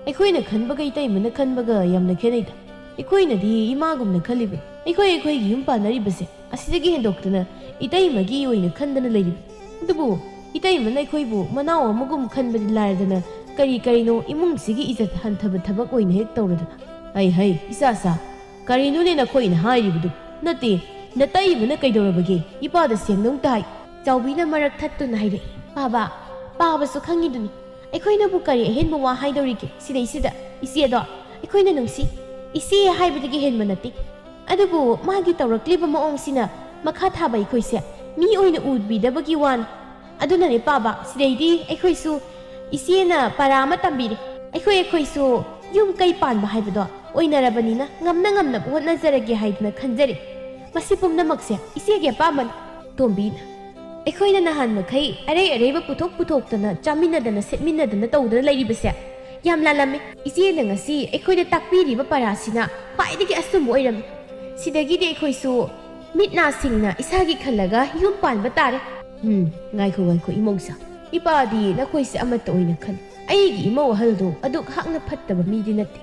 ꯑꯩꯈꯣꯏꯅ ꯈꯟꯕꯒ ꯏꯇꯩꯃꯅ ꯈꯟꯕꯒ ꯌꯥꯝꯅ ꯈꯦꯠꯅꯩꯗ꯫ ꯑꯩꯈꯣꯏꯅꯗꯤ ꯏꯃꯥꯒꯨꯝꯅ ꯈꯜꯂꯤꯕꯅꯤ꯫ ꯑꯩꯈꯣꯏ ꯑꯩꯈꯣꯏꯒꯤ ꯌꯨꯝ ꯄꯥꯟꯅꯔꯤꯕꯁꯦ ꯑꯁꯤꯗꯒꯤ ꯍꯦꯟꯗꯣꯛꯇꯅ ꯏꯇꯩꯃꯒꯤ ꯑꯣꯏꯅ ꯈꯟꯗꯅ ꯂꯩꯔꯤꯕꯅꯤ꯫ ꯑꯗꯨꯕꯨ ꯏꯇꯩꯃꯅ ꯑꯩꯈꯣꯏꯕꯨ ꯃꯅꯥꯎ ꯑꯃꯒꯨꯝ ꯈꯟꯕꯗꯤ ꯂꯥꯏꯔꯗꯅ ꯀꯔꯤ ꯀꯔꯤꯅꯣ ꯏꯃꯨꯡꯁꯤꯒꯤ ꯏꯖꯠ ꯍꯟꯊꯕ ꯊꯕꯛ ꯑꯣꯏꯅ ꯍꯦꯛ ꯇꯧꯔꯗꯅ꯫" "ꯍꯩ ꯍꯩ, ꯏꯆꯥꯁꯥ, ꯀꯔꯤꯅꯣꯅꯦ ꯅꯈꯣꯏꯅ ꯍꯥꯏꯔꯤꯕꯗꯨ? ꯅꯠꯇꯦ, ꯅꯇꯩꯃꯅ ꯀꯩꯗꯧꯔꯕꯒꯦ? ꯏꯄꯥꯗ ꯁꯦꯡꯗꯧ ꯇꯥꯏ꯫" ꯆꯥꯎꯕꯤꯅ ꯃꯔꯛ ꯊꯠꯇꯨꯅ ꯍꯥꯏꯔꯛꯏ꯫ "ꯄꯥꯕ, ꯄꯥꯕꯁꯨ ꯈꯪꯉꯤꯗꯨꯅꯤ꯫ ꯑꯩꯈꯣꯏꯅꯕꯨ ꯀꯔꯤ ꯑꯍꯦꯟꯕ ꯋꯥ ꯍꯥꯏꯗꯧꯔꯤꯒꯦ ꯁꯤꯗꯩꯁꯤꯗ? ꯏꯆꯦꯗꯣ ꯑꯩꯈꯣꯏꯅ ꯅꯨꯡꯁꯤ, ꯏꯆꯦ ꯍꯥꯏꯕꯗꯒꯤ ꯍꯦꯟꯕ ꯅꯠꯇꯦ꯫ ꯑꯗꯨꯕꯨ ꯃꯥꯒꯤ ꯇꯧꯔꯛꯂꯤꯕ ꯃꯑꯣꯡꯁꯤꯅ ꯃꯈꯥ ꯊꯥꯕ ꯑꯩꯈꯣꯏꯁꯦ ꯃꯤ ꯑꯣꯏꯅ ꯎꯕꯤꯗꯕꯒꯤ ꯋꯥꯅꯤ꯫ ꯑꯗꯨꯅꯅꯦ ꯄꯥꯕ, ꯁꯤꯗꯩꯗꯤ ꯑꯩꯈꯣꯏꯁꯨ ꯏꯆꯦꯅ ꯄꯔꯥ ꯑꯃ ꯇꯝꯕꯤꯔꯦ꯫ ꯑꯩꯈꯣꯏ ꯑꯩꯈꯣꯏꯁꯨ ꯌꯨꯝ ꯀꯩ ꯄꯥꯟꯕ ꯍꯥꯏꯕꯗꯣ ꯑꯣꯏꯅꯔꯕꯅꯤꯅ ꯉꯝꯅ ꯉꯝꯅꯕ ꯍꯣꯠꯅꯖꯔꯒꯦ ꯍꯥꯏꯗꯨꯅ ꯈꯟꯖꯔꯦ꯫ ꯃꯁꯤ ꯄꯨꯝꯅꯃꯛꯁꯦ ꯏꯆꯦꯒꯤ ꯑꯄꯥꯝꯕꯅꯤ꯫ ꯇꯣꯝꯕꯤꯅ, ꯑꯩꯈꯣꯏꯅ ꯅꯍꯥꯟ ꯃꯈꯩ ꯑꯔꯩ ꯑꯔꯩꯕ ꯄꯨꯊꯣꯛ ꯄꯨꯊꯣꯛꯇꯅ ꯆꯥꯃꯤꯟꯅꯗꯅ ꯁꯦꯠꯃꯤꯟꯅꯗꯅ ꯇꯧꯗꯅ ꯂꯩꯔꯤꯕꯁꯦ ꯌꯥꯝ ꯂꯥꯜꯂꯝꯃꯤ꯫ ꯏꯆꯦꯅ ꯉꯁꯤ ꯑꯩꯈꯣꯏꯗ ꯇꯥꯛꯄꯤꯔꯤꯕ ꯄꯔꯥꯁꯤꯅ ꯈ꯭ꯋꯥꯏꯗꯒꯤ ꯑꯆꯨꯝꯕ ꯑꯣꯏꯔꯝꯃꯤ꯫ ꯁꯤꯗꯒꯤꯗꯤ ꯑꯩꯈꯣꯏꯁꯨ ꯃꯤꯠ ꯅꯥ ꯁꯤꯡꯅ ꯏꯁꯥꯒꯤ ꯈꯜꯂꯒ ꯌꯨꯝ ꯄꯥꯟꯕ ꯇꯥꯔꯦ꯫ ꯎꯝ, ꯉꯥꯏꯈꯣ, ꯉꯥꯏꯈꯣ, ꯏꯃꯧꯁꯥ꯫ ꯏꯄꯥꯗꯤ ꯅꯈꯣꯏꯁꯦ ꯑꯃꯠꯇ ꯑꯣꯏꯅ ꯈꯜꯂꯤ꯫ ꯑꯩꯒꯤ ꯏꯃꯧ ꯑꯍꯜꯗꯣ ꯑꯗꯨꯛ ꯍꯥꯛꯅ ꯐꯠꯇꯕ ꯃꯤꯗꯤ ꯅꯠꯇꯦ꯫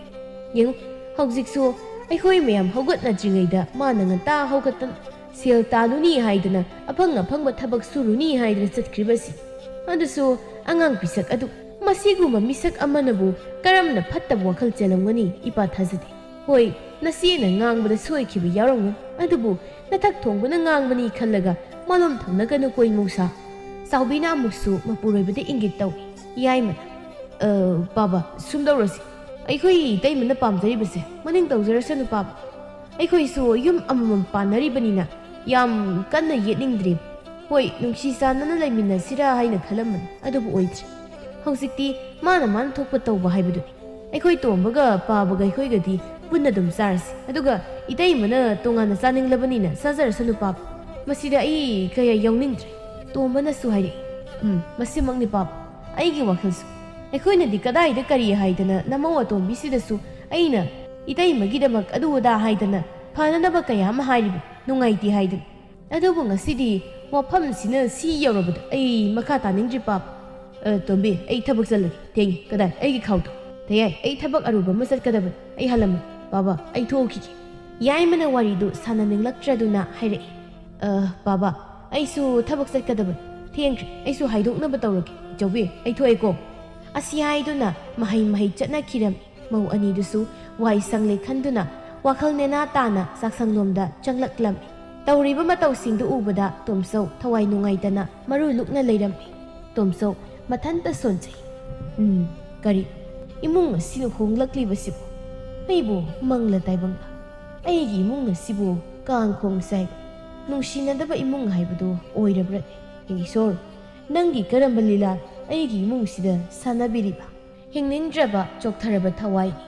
ꯌꯦꯡꯉꯨ, ꯍꯧꯖꯤꯛꯁꯨ ꯑꯩꯈꯣꯏ ꯃꯌꯥꯝ ꯍꯧꯒꯠꯅꯗ꯭ꯔꯤꯉꯩꯗ ꯃꯥꯅ ꯉꯟꯇꯥ ꯍꯧꯒꯠꯇꯅ ꯁꯦꯜ ꯇꯥꯜꯂꯨꯅꯤ ꯍꯥꯏꯗꯅ, ꯑꯐꯪ ꯑꯐꯪꯕ ꯊꯕꯛ ꯁꯨꯔꯨꯅꯤ ꯍꯥꯏꯗꯅ ꯆꯠꯈ꯭ꯔꯤꯕꯁꯤ꯫ ꯑꯗꯨꯁꯨ ꯑꯉꯥꯡ ꯄꯤꯁꯛ ꯑꯗꯨ꯫ ꯃꯁꯤꯒꯨꯝꯕ ꯃꯤꯁꯛ ꯑꯃꯅꯕꯨ ꯀꯔꯝꯅ ꯐꯠꯇꯕ ꯋꯥꯈꯜ ꯆꯦꯜꯂꯝꯒꯅꯤ? ꯏꯄꯥ ꯊꯥꯖꯗꯦ꯫ ꯍꯣꯏ, ꯅꯆꯦꯅ ꯉꯥꯡꯕꯗ ꯁꯣꯏꯈꯤꯕ ꯌꯥꯎꯔꯝꯒꯅꯤ, ꯑꯗꯨꯕꯨ ꯅꯊꯛ ꯊꯣꯡꯕꯅ ꯉꯥꯡꯕꯅꯤ ꯈꯜꯂꯒ ꯃꯥꯂꯣꯝ ꯊꯝꯅꯒꯅꯨꯀꯣ, ꯏꯃꯧꯁꯥ꯫ ꯆꯥꯎꯕꯤꯅ ꯑꯃꯨꯛꯁꯨ ꯃꯄꯨꯔꯣꯏꯕꯗ ꯏꯪꯒꯤꯠ ꯇꯧꯏ꯫ ꯌꯥꯏꯃꯅ, "ꯑ, ꯄꯥꯕ, ꯁꯨꯝ ꯇꯧꯔꯁꯤ꯫ ꯑꯩꯈꯣꯏ ꯏꯇꯩꯃꯅ ꯄꯥꯝꯖꯔꯤꯕꯁꯦ ꯃꯅꯤꯡ ꯇꯧꯖꯔꯁꯅꯨ, ꯄꯥꯕ꯫ ꯑꯩꯈꯣꯏꯁꯨ ꯌꯨꯝ ꯑꯃꯃꯝ ꯄꯥꯟꯅꯔꯤꯕꯅꯤꯅ ꯌꯥꯝ ꯀꯟꯅ ꯌꯦꯠꯅꯤꯡꯗ꯭ꯔꯦ꯫ ꯍꯣꯏ, ꯅꯨꯡꯁꯤ ꯆꯥꯟꯅꯅ ꯂꯩꯃꯤꯟꯅꯁꯤꯔꯥ ꯍꯥꯏꯅ ꯈꯜꯂꯝꯕꯅꯤ, ꯑꯗꯨꯕꯨ ꯑꯣꯏꯗ꯭ꯔꯦ꯫ ꯍꯧꯖꯤꯛꯇꯤ ꯃꯥꯅ ꯃꯥꯅ ꯊꯣꯛꯄ ꯇꯧꯕ ꯍꯥꯏꯕꯗꯨꯅꯤ꯫ ꯑꯩꯈꯣꯏ ꯇꯣꯝꯕꯒ ꯄꯥꯕꯒ ꯑꯩꯈꯣꯏꯒꯗꯤ ꯄꯨꯟꯅ ꯑꯗꯨꯝ ꯆꯥꯔꯁꯤ꯫ ꯑꯗꯨꯒ ꯏꯇꯩꯃꯅ ꯇꯣꯉꯥꯟꯅ ꯆꯥꯅꯤꯡꯂꯕꯅꯤꯅ ꯆꯥꯖꯔꯁꯅꯨ, ꯄꯥꯕ꯫ ꯃꯁꯤꯗ ꯑꯩ ꯀꯌꯥ ꯌꯥꯎꯅꯤꯡꯗ꯭ꯔꯦ꯫" ꯇꯣꯝꯕꯅꯁꯨ ꯍꯥꯏꯔꯛꯏ, "ꯎꯝ, ꯃꯁꯤꯃꯛꯅꯤ, ꯄꯥꯕ꯫ ꯑꯩꯒꯤ ꯋꯥꯈꯜꯁꯨ꯫ ꯑꯩꯈꯣꯏꯅꯗꯤ ꯀꯗꯥꯏꯗ ꯀꯔꯤ ꯍꯥꯏꯗꯅ ꯅꯃꯧ ꯑꯇꯣꯝꯕꯤꯁꯤꯗꯁꯨ ꯑꯩꯅ ꯏꯇꯩꯃꯒꯤꯗꯃꯛ ꯑꯗꯨ ꯑꯗꯥ ꯍꯥꯏꯗꯅ ꯐꯅꯅꯕ ꯀꯌꯥ ꯑꯃ ꯍꯥꯏꯔꯤꯕ, ꯅꯨꯡꯉꯥꯏꯇꯦ ꯍꯥꯏꯗꯅ꯫ ꯑꯗꯨꯕꯨ ꯉꯁꯤꯗꯤ ꯋꯥꯐꯝꯁꯤꯅ ꯁꯤ ꯌꯧꯔꯕꯗ ꯑꯩ ꯃꯈꯥ ꯇꯥꯅꯤꯡꯗ꯭ꯔꯤ, ꯄꯥꯕ꯫ ꯑ, ꯇꯣꯝꯕꯤ, ꯑꯩ ꯊꯕꯛ ꯆꯠꯂꯒꯦ꯫ ꯊꯦꯡꯉꯦ꯫ ꯀꯗꯥꯏ? ꯑꯩꯒꯤ ꯈꯥꯎꯗꯣ꯫ ꯊꯌꯥꯏ, ꯑꯩ ꯊꯕꯛ ꯑꯔꯨꯕ ꯑꯃ ꯆꯠꯀꯗꯕꯅꯤ꯫ ꯑꯩ ꯍꯜꯂꯝꯃꯒꯦ꯫ ꯄꯥꯕ, ꯑꯩ ꯊꯣꯛꯈꯤꯒꯦ꯫" ꯌꯥꯏꯃꯅ ꯋꯥꯔꯤꯗꯨ ꯁꯥꯟꯅꯅꯤꯡꯂꯛꯇ꯭ꯔꯗꯨꯅ ꯍꯥꯏꯔꯛꯏ, "ꯑ, ꯄꯥꯕ, ꯑꯩꯁꯨ ꯊꯕꯛ ꯆꯠꯀꯗꯕꯅꯤ꯫ ꯊꯦꯡꯈ꯭ꯔꯦ꯫ ꯑꯩꯁꯨ ꯍꯥꯏꯗꯣꯛꯅꯕ ꯇꯧꯔꯒꯦ꯫ ꯏꯆꯧꯕꯤ, ꯑꯩ ꯊꯣꯛꯑꯦꯀꯣ꯫" ꯑꯁꯤ ꯍꯥꯏꯗꯨꯅ ꯃꯍꯩ ꯃꯍꯩ ꯆꯠꯅꯈꯤꯔꯝꯃꯤ꯫ ꯃꯧ ꯑꯅꯤꯗꯨꯁꯨ ꯋꯥꯏ ꯁꯪꯂꯦ ꯈꯟꯗꯨꯅ ꯋꯥꯈꯜ ꯅꯦꯅꯥ ꯇꯥꯅ ꯆꯥꯛꯁꯪꯂꯣꯝꯗ ꯆꯪꯂꯛꯂꯝꯃꯤ꯫ ꯇꯧꯔꯤꯕ ꯃꯇꯧꯁꯤꯡꯗꯨ ꯎꯕꯗ ꯇꯣꯝꯆꯧ ꯊꯋꯥꯏ ꯅꯨꯡꯉꯥꯏꯇꯅ ꯃꯔꯨ ꯂꯨꯛꯅ ꯂꯩꯔꯝꯃꯤ꯫ ꯇꯣꯝꯆꯧ ꯃꯊꯟꯇ ꯁꯣꯟꯖꯩ꯫ "ꯎꯝ, ꯀꯔꯤ? ꯏꯃꯨꯡ ꯑꯁꯤꯗ ꯍꯣꯡꯂꯛꯂꯤꯕꯁꯤꯕꯨ ꯑꯩꯕꯨ ꯃꯪꯂ ꯇꯥꯏꯕꯪꯂ? ꯑꯩꯒꯤ ꯏꯃꯨꯡ ꯑꯁꯤꯕꯨ ꯀꯥꯡ ꯈꯣꯡ ꯆꯥꯏꯕ, ꯅꯨꯡꯁꯤꯅꯗꯕ ꯏꯃꯨꯡ ꯍꯥꯏꯕꯗꯨ ꯑꯣꯏꯔꯕ꯭ꯔꯅꯦ? ꯍꯦ ꯏꯁꯣꯔ, ꯅꯪꯒꯤ ꯀꯔꯝꯕ ꯂꯤꯂꯥ ꯑꯩꯒꯤ ꯏꯃꯨꯡꯁꯤꯗ ꯁꯥꯟꯅꯕꯤꯔꯤꯕ?" ꯍꯤꯡꯅꯤꯡꯗ꯭ꯔꯕ ꯆꯣꯛꯊꯔꯕ ꯊꯋꯥꯏꯅꯤ꯫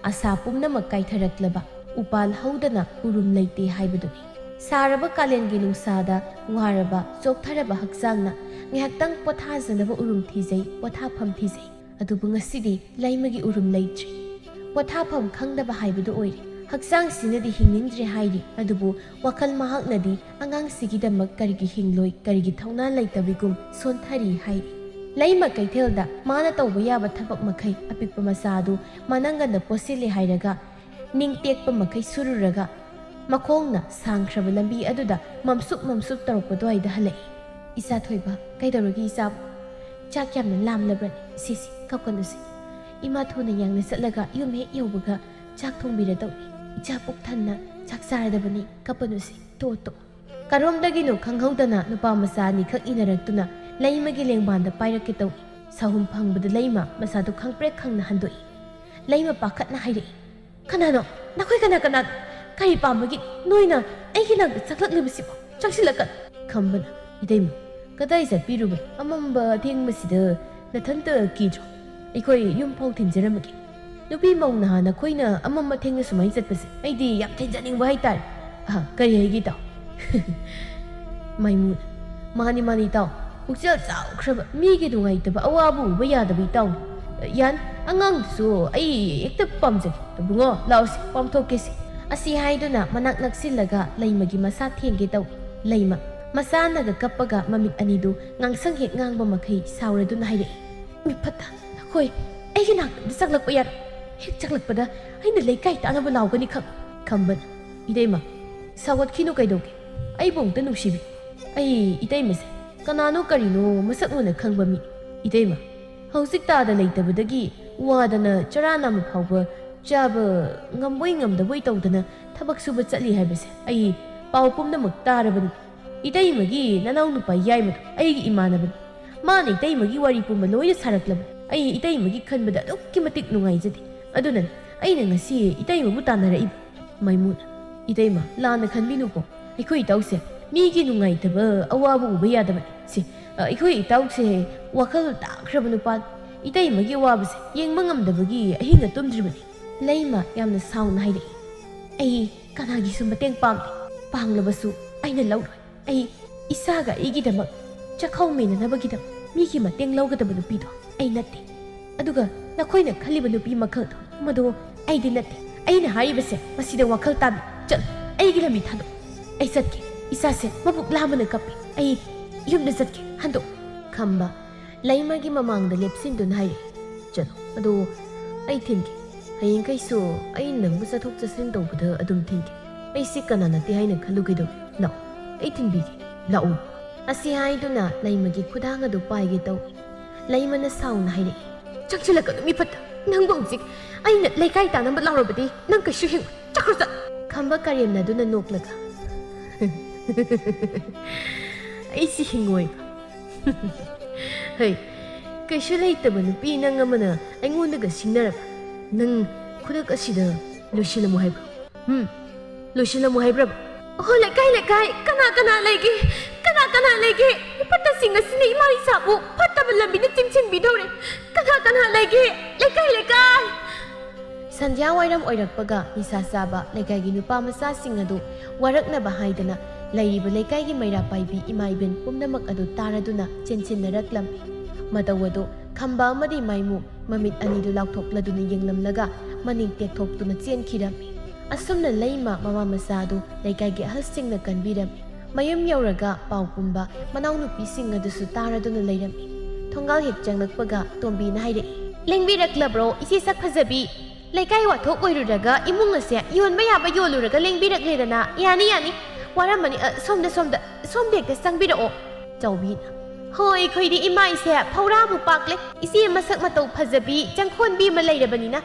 ꯑꯁꯥ ꯄꯨꯝꯅꯃꯛ ꯀꯥꯏꯊꯔꯛꯂꯕ, ꯎꯄꯥꯜ ꯍꯧꯗꯅ ꯎꯔꯨꯝ ꯂꯩꯇꯦ ꯍꯥꯏꯕꯗꯨꯅꯤ꯫ ꯁꯥꯔꯕ ꯀꯥꯂꯦꯟꯒꯤ ꯅꯨꯡꯁꯥꯗ ꯋꯥꯔꯕ, ꯆꯣꯛꯊꯔꯕ ꯍꯛꯆꯥꯡꯅ ꯉꯥꯏꯍꯥꯛꯇꯪ ꯄꯣꯊꯥꯖꯅꯕ ꯎꯔꯨꯝ ꯊꯤꯖꯩ, ꯄꯣꯊꯥꯐꯝ ꯊꯤꯖꯩ꯫ ꯑꯗꯨꯕꯨ ꯉꯁꯤꯗꯤ ꯂꯩꯃꯒꯤ ꯎꯔꯨꯝ ꯂꯩꯇ꯭ꯔꯦ꯫ ꯄꯣꯊꯥꯐꯝ ꯈꯪꯗꯕ ꯍꯥꯏꯕꯗꯨ ꯑꯣꯏꯔꯦ꯫ ꯍꯛꯆꯥꯡꯁꯤꯅꯗꯤ ꯍꯤꯡꯅꯤꯡꯗ꯭ꯔꯦ ꯍꯥꯏꯔꯤ, ꯑꯗꯨꯕꯨ ꯋꯥꯈꯜ ꯃꯍꯥꯛꯅꯗꯤ ꯑꯉꯥꯡꯁꯤꯒꯤꯗꯃꯛ ꯀꯔꯤꯒꯤ ꯍꯤꯡꯂꯣꯏ, ꯀꯔꯤꯒꯤ ꯊꯧꯅꯥ ꯂꯩꯇꯕꯤꯒꯨꯝ ꯁꯣꯟꯊꯔꯤ ꯍꯥꯏꯔꯤ꯫ ꯂꯩꯃ ꯀꯩꯊꯦꯜꯗ ꯃꯥꯅ ꯇꯧꯕ ꯌꯥꯕ ꯊꯕꯛ ꯃꯈꯩ ꯑꯄꯤꯛꯄ ꯃꯆꯥ ꯑꯗꯨ ꯃꯅꯪꯒꯟꯗ ꯄꯣꯠꯁꯤꯜꯂꯦ ꯍꯥꯏꯔꯒ, ꯅꯤꯡ ꯇꯦꯛꯄ ꯃꯈꯩ ꯁꯨꯔꯨꯔꯒ, ꯃꯈꯣꯡꯅ ꯁꯥꯡꯈ꯭ꯔꯕ ꯂꯝꯕꯤ ꯑꯗꯨꯗ ꯃꯝꯁꯨꯛ ꯃꯝꯁꯨꯛ ꯇꯧꯔꯛꯄ ꯑꯗꯨꯋꯥꯏꯗ ꯍꯜꯂꯛꯏ꯫ "ꯏꯆꯥ ꯊꯣꯏꯕ, ꯀꯩꯗꯧꯔꯒꯦ ꯏꯆꯥꯕꯨ? ꯆꯥꯛ ꯌꯥꯝꯅ ꯂꯥꯝꯂꯕ꯭ꯔꯅꯦ? ꯁꯤꯁꯤ, ꯀꯞꯀꯅꯨꯁꯤ꯫ ꯏꯃꯥ ꯊꯨꯅ ꯌꯥꯡꯅ ꯆꯠꯂꯒ ꯌꯨꯝ ꯍꯦꯛ ꯌꯧꯕꯒ ꯆꯥꯛ ꯊꯣꯡꯕꯤꯔꯗꯧꯅꯤ꯫ ꯏꯆꯥ ꯄꯨꯛ ꯊꯟꯅ ꯆꯥꯛ ꯆꯥꯔꯗꯕꯅꯤ, ꯀꯞꯀꯅꯨꯁꯤ꯫ ꯇꯣꯛꯑꯣ, ꯇꯣꯛꯑꯣ꯫" ꯀꯔꯣꯝꯗꯒꯤꯅꯣ ꯈꯪꯍꯧꯗꯅ ꯅꯨꯄꯥ ꯃꯆꯥ ꯑꯅꯤꯈꯛ ꯏꯟꯅꯔꯛꯇꯨꯅ ꯂꯩꯃꯒꯤ ꯂꯦꯡꯕꯥꯟꯗ ꯄꯥꯏꯔꯛꯀꯦ ꯇꯧꯏ꯫ ꯁꯥꯍꯨꯝ ꯐꯪꯕꯗ ꯂꯩꯃ ꯃꯁꯥꯗꯨ ꯈꯪꯄ꯭ꯔꯦꯛ ꯈꯪꯅ ꯍꯟꯗꯣꯛꯏ꯫ ꯂꯩꯃ ꯄꯥꯈꯠꯅ ꯍꯥꯏꯔꯛꯏ, "ꯀꯅꯥꯅꯣ? ꯅꯈꯣꯏ ꯀꯅꯥ ꯀꯅꯥꯅꯣ? ꯀꯔꯤ ꯄꯥꯝꯕꯒꯤ ꯅꯣꯏꯅ ꯑꯩꯒꯤ ꯅꯥꯛꯇ ꯆꯪꯂꯛꯂꯤꯕꯁꯤꯕꯣ? ꯆꯪꯁꯤꯜꯂꯛꯀꯅꯨ꯫" ꯈꯝꯕꯅ, "ꯏꯇꯩꯃ, ꯀꯗꯥꯏ ꯆꯠꯄꯤꯔꯨꯕ? ꯑꯃꯝꯕ ꯑꯊꯦꯡꯕꯁꯤꯗ ꯅꯊꯟꯇ ꯀꯤꯗ꯭ꯔꯣ? ꯑꯩꯈꯣꯏ ꯌꯨꯝ ꯐꯥꯎ ꯊꯤꯟꯖꯔꯝꯃꯒꯦ꯫" "ꯅꯨꯄꯤ ꯃꯧ ꯅꯍꯥ ꯅꯈꯣꯏꯅ ꯑꯃꯝ ꯑꯊꯦꯡꯅ ꯁꯨꯃꯥꯏꯅ ꯆꯠꯄꯁꯦ ꯑꯩꯗꯤ ꯌꯥꯝ ꯊꯤꯟꯖꯅꯤꯡꯕ ꯍꯥꯏꯇꯥꯔꯦ꯫" "ꯑꯍ, ꯀꯔꯤ ꯍꯥꯏꯒꯦ ꯏꯇꯥꯎ?" ꯃꯥꯏꯃꯨꯅ, "ꯃꯥꯅꯤ, ꯃꯥꯅꯤ ꯏꯇꯥꯎ, ꯄꯨꯛꯆꯦꯜ ꯆꯥꯎꯈ꯭ꯔꯕ ꯃꯤꯒꯤ ꯅꯨꯡꯉꯥꯏꯇꯕ ꯑꯋꯥꯕ ꯎꯕ ꯌꯥꯗꯕ ꯏꯇꯥꯎꯅꯤ꯫ ꯌꯥꯅꯤ, ꯑꯉꯥꯡꯗꯨꯁꯨ ꯑꯩ ꯍꯦꯛꯇ ꯄꯥꯝꯖꯩ꯫ ꯏꯕꯨꯡꯉꯣ, ꯂꯥꯛꯑꯣꯁꯤ, ꯄꯥꯝꯊꯣꯛꯀꯦꯁꯤ꯫" ꯑꯁꯤ ꯍꯥꯏꯗꯨꯅ ꯃꯅꯥꯛ ꯅꯛꯁꯤꯜꯂꯒ ꯂꯩꯃꯒꯤ ꯃꯁꯥ ꯊꯦꯡꯒꯦ ꯇꯧꯏ꯫ ꯂꯩꯃ, ꯃꯆꯥꯅꯒ ꯀꯞꯄꯒ ꯃꯃꯤꯠ ꯑꯅꯤꯗꯨ ꯉꯥꯡꯁꯪ ꯍꯦꯛ ꯉꯥꯡꯕ ꯃꯈꯩ ꯁꯥꯎꯔꯗꯨꯅ ꯍꯥꯏꯔꯛꯏ, "ꯃꯤꯐꯠꯇ, ꯅꯈꯣꯏ ꯑꯩꯒꯤ ꯅꯥꯛꯇ ꯆꯪꯂꯛꯄ ꯌꯥꯔꯣꯏ꯫ ꯍꯦꯛ ꯆꯪꯂꯛꯄꯗ ꯑꯩꯅ ꯂꯩꯀꯥꯏ ꯇꯥꯅꯕ ꯂꯥꯎꯒꯅꯤ ꯈꯪ꯫" ꯈꯝꯕꯅ, "ꯏꯇꯩꯃ, ꯁꯥꯎꯒꯠꯈꯤꯅꯨ ꯀꯩꯗꯧꯒꯦ? ꯑꯩꯕꯨ ꯑꯃꯨꯛꯇ ꯅꯨꯡꯁꯤꯕꯤ꯫ ꯑꯩ ꯏꯇꯩꯃꯁꯦ ꯀꯅꯥꯅꯣ ꯀꯔꯤꯅꯣ ꯃꯁꯛ ꯃꯨꯟꯅ ꯈꯪꯕ ꯃꯤ꯫ ꯏꯇꯩꯃ, ꯍꯧꯖꯤꯛ ꯇꯥꯗ ꯂꯩꯇꯕꯗꯒꯤ ꯋꯥꯗꯅ ꯆꯔꯥ ꯅꯥꯝꯃ ꯐꯥꯎꯕ ꯆꯥꯕ ꯉꯝꯕꯣꯏ ꯉꯝꯗꯕꯣꯏ ꯇꯧꯗꯅ ꯊꯕꯛ ꯁꯨꯕ ꯆꯠꯂꯤ ꯍꯥꯏꯕꯁꯦ ꯑꯩ ꯄꯥꯎ ꯄꯨꯝꯅꯃꯛ ꯇꯥꯔꯕꯅꯤ꯫ ꯏꯇꯩꯃꯒꯤ ꯅꯅꯥꯎ ꯅꯨꯄꯥ ꯌꯥꯏꯃꯗꯣ ꯑꯩꯒꯤ ꯏꯃꯥꯟꯅꯕꯅꯤ꯫ ꯃꯥꯅ ꯏꯇꯩꯃꯒꯤ ꯋꯥꯔꯤ ꯄꯨꯝꯕ ꯂꯣꯏꯅ ꯁꯥꯔꯛꯂꯕꯅꯤ꯫ ꯑꯩ ꯏꯇꯩꯃꯒꯤ ꯈꯟꯕꯗ ꯑꯗꯨꯛꯀꯤ ꯃꯇꯤꯛ ꯅꯨꯡꯉꯥꯏꯖꯗꯦ꯫ ꯑꯗꯨꯅꯅꯤ ꯑꯩꯅ ꯉꯁꯤ ꯏꯇꯩꯃꯕꯨ ꯇꯥꯟꯅꯔꯛꯏꯕ꯫" ꯃꯥꯏꯃꯨꯅ, "ꯏꯇꯩꯃ, ꯂꯥꯟꯅ ꯈꯟꯕꯤꯅꯨꯀꯣ꯫ ꯑꯩꯈꯣꯏ ꯏꯇꯥꯎꯁꯦ ꯃꯤꯒꯤ ꯅꯨꯡꯉꯥꯏꯇꯕ, ꯑꯋꯥꯕ ꯎꯕ ꯌꯥꯗꯕꯅꯤ꯫ ꯁꯤ, ꯑ, ꯑꯩꯈꯣꯏ ꯏꯇꯥꯎꯁꯦ ꯋꯥꯈꯜ ꯇꯥꯈ꯭ꯔꯕ ꯅꯨꯄꯥꯅꯤ꯫ ꯏꯇꯩꯃꯒꯤ ꯑꯋꯥꯕꯁꯦ ꯌꯦꯡꯕ ꯉꯝꯗꯕꯒꯤ ꯑꯍꯤꯡꯒ ꯇꯨꯝꯗ꯭ꯔꯤꯕꯅꯤ꯫" ꯂꯩꯃ ꯌꯥꯝꯅ ꯁꯥꯎꯅ ꯍꯥꯏꯔꯛꯏ, "ꯑꯩ ꯀꯅꯥꯒꯤꯁꯨ ꯃꯇꯦꯡ ꯄꯥꯝꯗꯦ꯫ ꯄꯥꯡꯂꯕꯁꯨ ꯑꯩꯅ ꯂꯧꯔꯣꯏ꯫ ꯑꯩ ꯏꯁꯥꯒ ꯑꯩꯒꯤꯗꯃꯛ ꯆꯥꯛꯈꯥꯎ ꯃꯦꯟꯅꯅꯕꯒꯤꯗꯃꯛ ꯃꯤꯒꯤ ꯃꯇꯦꯡ ꯂꯧꯒꯗꯕ ꯅꯨꯄꯤꯗꯣ ꯑꯩ ꯅꯠꯇꯦ꯫ ꯑꯗꯨꯒ ꯅꯈꯣꯏꯅ ꯈꯜꯂꯤꯕ ꯅꯨꯄꯤ ꯃꯈꯜꯗꯣ, ꯃꯗꯣ ꯑꯩꯗꯤ ꯅꯠꯇꯦ꯫ ꯑꯩꯅ ꯍꯥꯏꯔꯤꯕꯁꯦ ꯃꯁꯤꯗ ꯋꯥꯈꯜ ꯇꯥꯕꯤ꯫ ꯆꯠꯂꯣ, ꯑꯩꯒꯤ ꯂꯝꯕꯤ ꯊꯥꯗꯣꯛ꯫ ꯑꯩ ꯆꯠꯀꯦ꯫ ꯏꯆꯥꯁꯦ ꯃꯕꯨꯛ ꯂꯥꯝꯕꯅ ꯀꯞꯄꯤ꯫ ꯑꯩ ꯌꯨꯝꯗ ꯆꯠꯀꯦ꯫ ꯍꯟꯗꯣꯛ꯫" ꯈꯝꯕ ꯂꯩꯃꯒꯤ ꯃꯃꯥꯡꯗ ꯂꯦꯞꯁꯤꯟꯗꯨꯅ ꯍꯥꯏꯔꯛꯏ, "ꯆꯠꯂꯣ, ꯑꯗꯣ ꯑꯩ ꯊꯤꯟꯒꯦ꯫ ꯍꯌꯦꯡꯈꯩꯁꯨ ꯑꯩ ꯅꯪꯕꯨ ꯆꯠꯊꯣꯛ ꯆꯠꯁꯤꯟ ꯇꯧꯕꯗ ꯑꯗꯨꯝ ꯊꯤꯟꯒꯦ꯫ ꯑꯩꯁꯤ ꯀꯅꯥ ꯅꯠꯇꯦ ꯍꯥꯏꯅ ꯈꯜꯂꯨ ꯀꯩꯗꯧꯒꯦ? ꯂꯥꯛꯑꯣ, ꯑꯩ ꯊꯤꯟꯕꯤꯒꯦ꯫ ꯂꯥꯛꯑꯣ꯫" ꯑꯁꯤ ꯍꯥꯏꯗꯨꯅ ꯂꯩꯃꯒꯤ ꯈꯨꯗꯥꯡ ꯑꯗꯨ ꯄꯥꯏꯒꯦ ꯇꯧꯏ꯫ ꯂꯩꯃꯅ ꯁꯥꯎꯅ ꯍꯥꯏꯔꯛꯏ, "ꯆꯪꯁꯤꯜꯂꯛꯀꯅꯨ ꯃꯤꯐꯠꯇ꯫ ꯅꯪꯕꯨ ꯍꯧꯖꯤꯛ ꯑꯩꯅ ꯂꯩꯀꯥꯏ ꯇꯥꯅꯕ ꯂꯥꯎꯔꯕꯗꯤ ꯅꯪ ꯀꯩꯁꯨ ꯍꯤꯡꯉꯣꯏ꯫ ꯆꯠꯈ꯭ꯔꯣ ꯆꯠ꯫" ꯈꯝꯕ ꯀꯔꯦꯝꯅꯗꯨꯅ ꯅꯣꯛꯂꯒ, "ꯑꯩꯁꯤ ꯍꯤꯡꯉꯣꯏꯕ?" "ꯍꯩ, ꯀꯩꯁꯨ ꯂꯩꯇꯕ ꯅꯨꯄꯤ ꯅꯪ ꯑꯃꯅ ꯑꯩꯉꯣꯟꯗꯒ ꯁꯤꯡꯅꯔꯕ? ꯅꯪ ꯈꯨꯗꯛ ꯑꯁꯤꯗ ꯂꯣꯏꯁꯤꯜꯂꯝꯃꯨ ꯍꯥꯏꯕ꯭ꯔꯣ? ꯎꯝ, ꯂꯣꯏꯁꯤꯜꯂꯝꯃꯨ ꯍꯥꯏꯕ꯭ꯔꯕ?" "ꯑꯣꯍꯣ, ꯂꯩꯀꯥꯏ, ꯂꯩꯀꯥꯏ, ꯀꯅꯥ, ꯀꯅꯥ ꯂꯩꯒꯦ? ꯀꯅꯥ, ꯀꯅꯥ ꯂꯩꯒꯦ? ꯐꯠꯇꯕꯁꯤꯡ ꯑꯁꯤꯅ ꯏꯃꯥ ꯏꯆꯥꯕꯨ ꯐꯠꯇꯕ ꯂꯝꯕꯤꯗ ꯆꯤꯡꯁꯤꯟꯕꯤꯗꯧꯔꯦ꯫ ꯀꯅꯥ, ꯀꯅꯥ ꯂꯩꯒꯦ? ꯂꯩꯀꯥꯏ, ꯂꯩꯀꯥꯏ!" ꯁꯟꯙ꯭ꯌꯥ ꯋꯥꯏꯔꯝ ꯑꯣꯏꯔꯛꯄꯒ ꯅꯤꯁꯥ ꯆꯥꯕ ꯂꯩꯀꯥꯏꯒꯤ ꯅꯨꯄꯥ ꯃꯆꯥꯁꯤꯡ ꯑꯗꯨ ꯋꯥꯔꯛꯅꯕ ꯍꯥꯏꯗꯅ ꯂꯩꯔꯤꯕ ꯂꯩꯀꯥꯏꯒꯤ ꯃꯩꯔꯥ ꯄꯥꯏꯕꯤ ꯏꯃꯥ ꯏꯕꯦꯟ ꯄꯨꯝꯅꯃꯛ ꯑꯗꯨ ꯇꯥꯔꯗꯨꯅ ꯆꯦꯟꯁꯤꯟꯅꯔꯛꯂꯝꯃꯤ꯫ ꯃꯇꯧ ꯑꯗꯨ ꯈꯝꯕ ꯑꯃꯗꯤ ꯃꯥꯏꯃꯨ ꯃꯃꯤꯠ ꯑꯅꯤꯗꯨ ꯂꯥꯎꯊꯣꯛꯂꯗꯨꯅ ꯌꯦꯡꯂꯝꯂꯒ ꯃꯅꯤꯡ ꯇꯦꯛꯊꯣꯛꯇꯨꯅ ꯆꯦꯟꯈꯤꯔꯝꯃꯤ꯫ ꯑꯁꯨꯝꯅ ꯂꯩꯃ ꯃꯃꯥ ꯃꯆꯥ ꯑꯗꯨ ꯂꯩꯀꯥꯏꯒꯤ ꯑꯍꯜꯁꯤꯡꯅ ꯀꯟꯕꯤꯔꯝꯃꯤ꯫ ꯃꯌꯨꯝ ꯌꯧꯔꯒ ꯄꯥꯎ ꯄꯨꯝꯕ ꯃꯅꯥꯎꯅꯨꯄꯤꯁꯤꯡ ꯑꯗꯨꯁꯨ ꯇꯥꯔꯗꯨꯅ ꯂꯩꯔꯝꯃꯤ꯫ ꯊꯣꯡꯒꯥꯜ ꯍꯦꯛ ꯆꯪꯂꯛꯄꯒ ꯇꯣꯝꯕꯤꯅ ꯍꯥꯏꯔꯛꯏ, "ꯂꯦꯡꯕꯤꯔꯛꯂꯕ꯭ꯔꯣ, ꯏꯆꯦ ꯁꯛ ꯐꯖꯕꯤ? ꯂꯩꯀꯥꯏ ꯋꯥꯊꯣꯛ ꯑꯣꯏꯔꯨꯔꯒ ꯏꯃꯨꯡ ꯑꯁꯦ ꯌꯣꯟꯕ ꯌꯥꯕ ꯌꯣꯜꯂꯨꯔꯒ ꯂꯦꯡꯕꯤꯔꯛꯂꯦꯗꯅ꯫ ꯌꯥꯅꯤ, ꯌꯥꯅꯤ꯫ ꯋꯥꯔꯝꯃꯅꯤ꯫ ꯑ, ꯁꯣꯝꯗ, ꯁꯣꯝꯗ, ꯁꯣꯝꯗ ꯍꯦꯛꯇ ꯆꯪꯕꯤꯔꯛꯑꯣ꯫" ꯆꯥꯎꯕꯤꯅ, "ꯍꯣ, ꯑꯩꯈꯣꯏꯗꯤ ꯏꯃꯥ ꯏꯆꯦ ꯐꯧꯔꯥꯕꯨ ꯄꯥꯛꯂꯦ꯫ ꯏꯆꯦ ꯃꯁꯛ ꯃꯇꯧ ꯐꯖꯕꯤ ꯆꯪꯈꯣꯟꯕꯤ ꯑꯃ ꯂꯩꯔꯕꯅꯤꯅ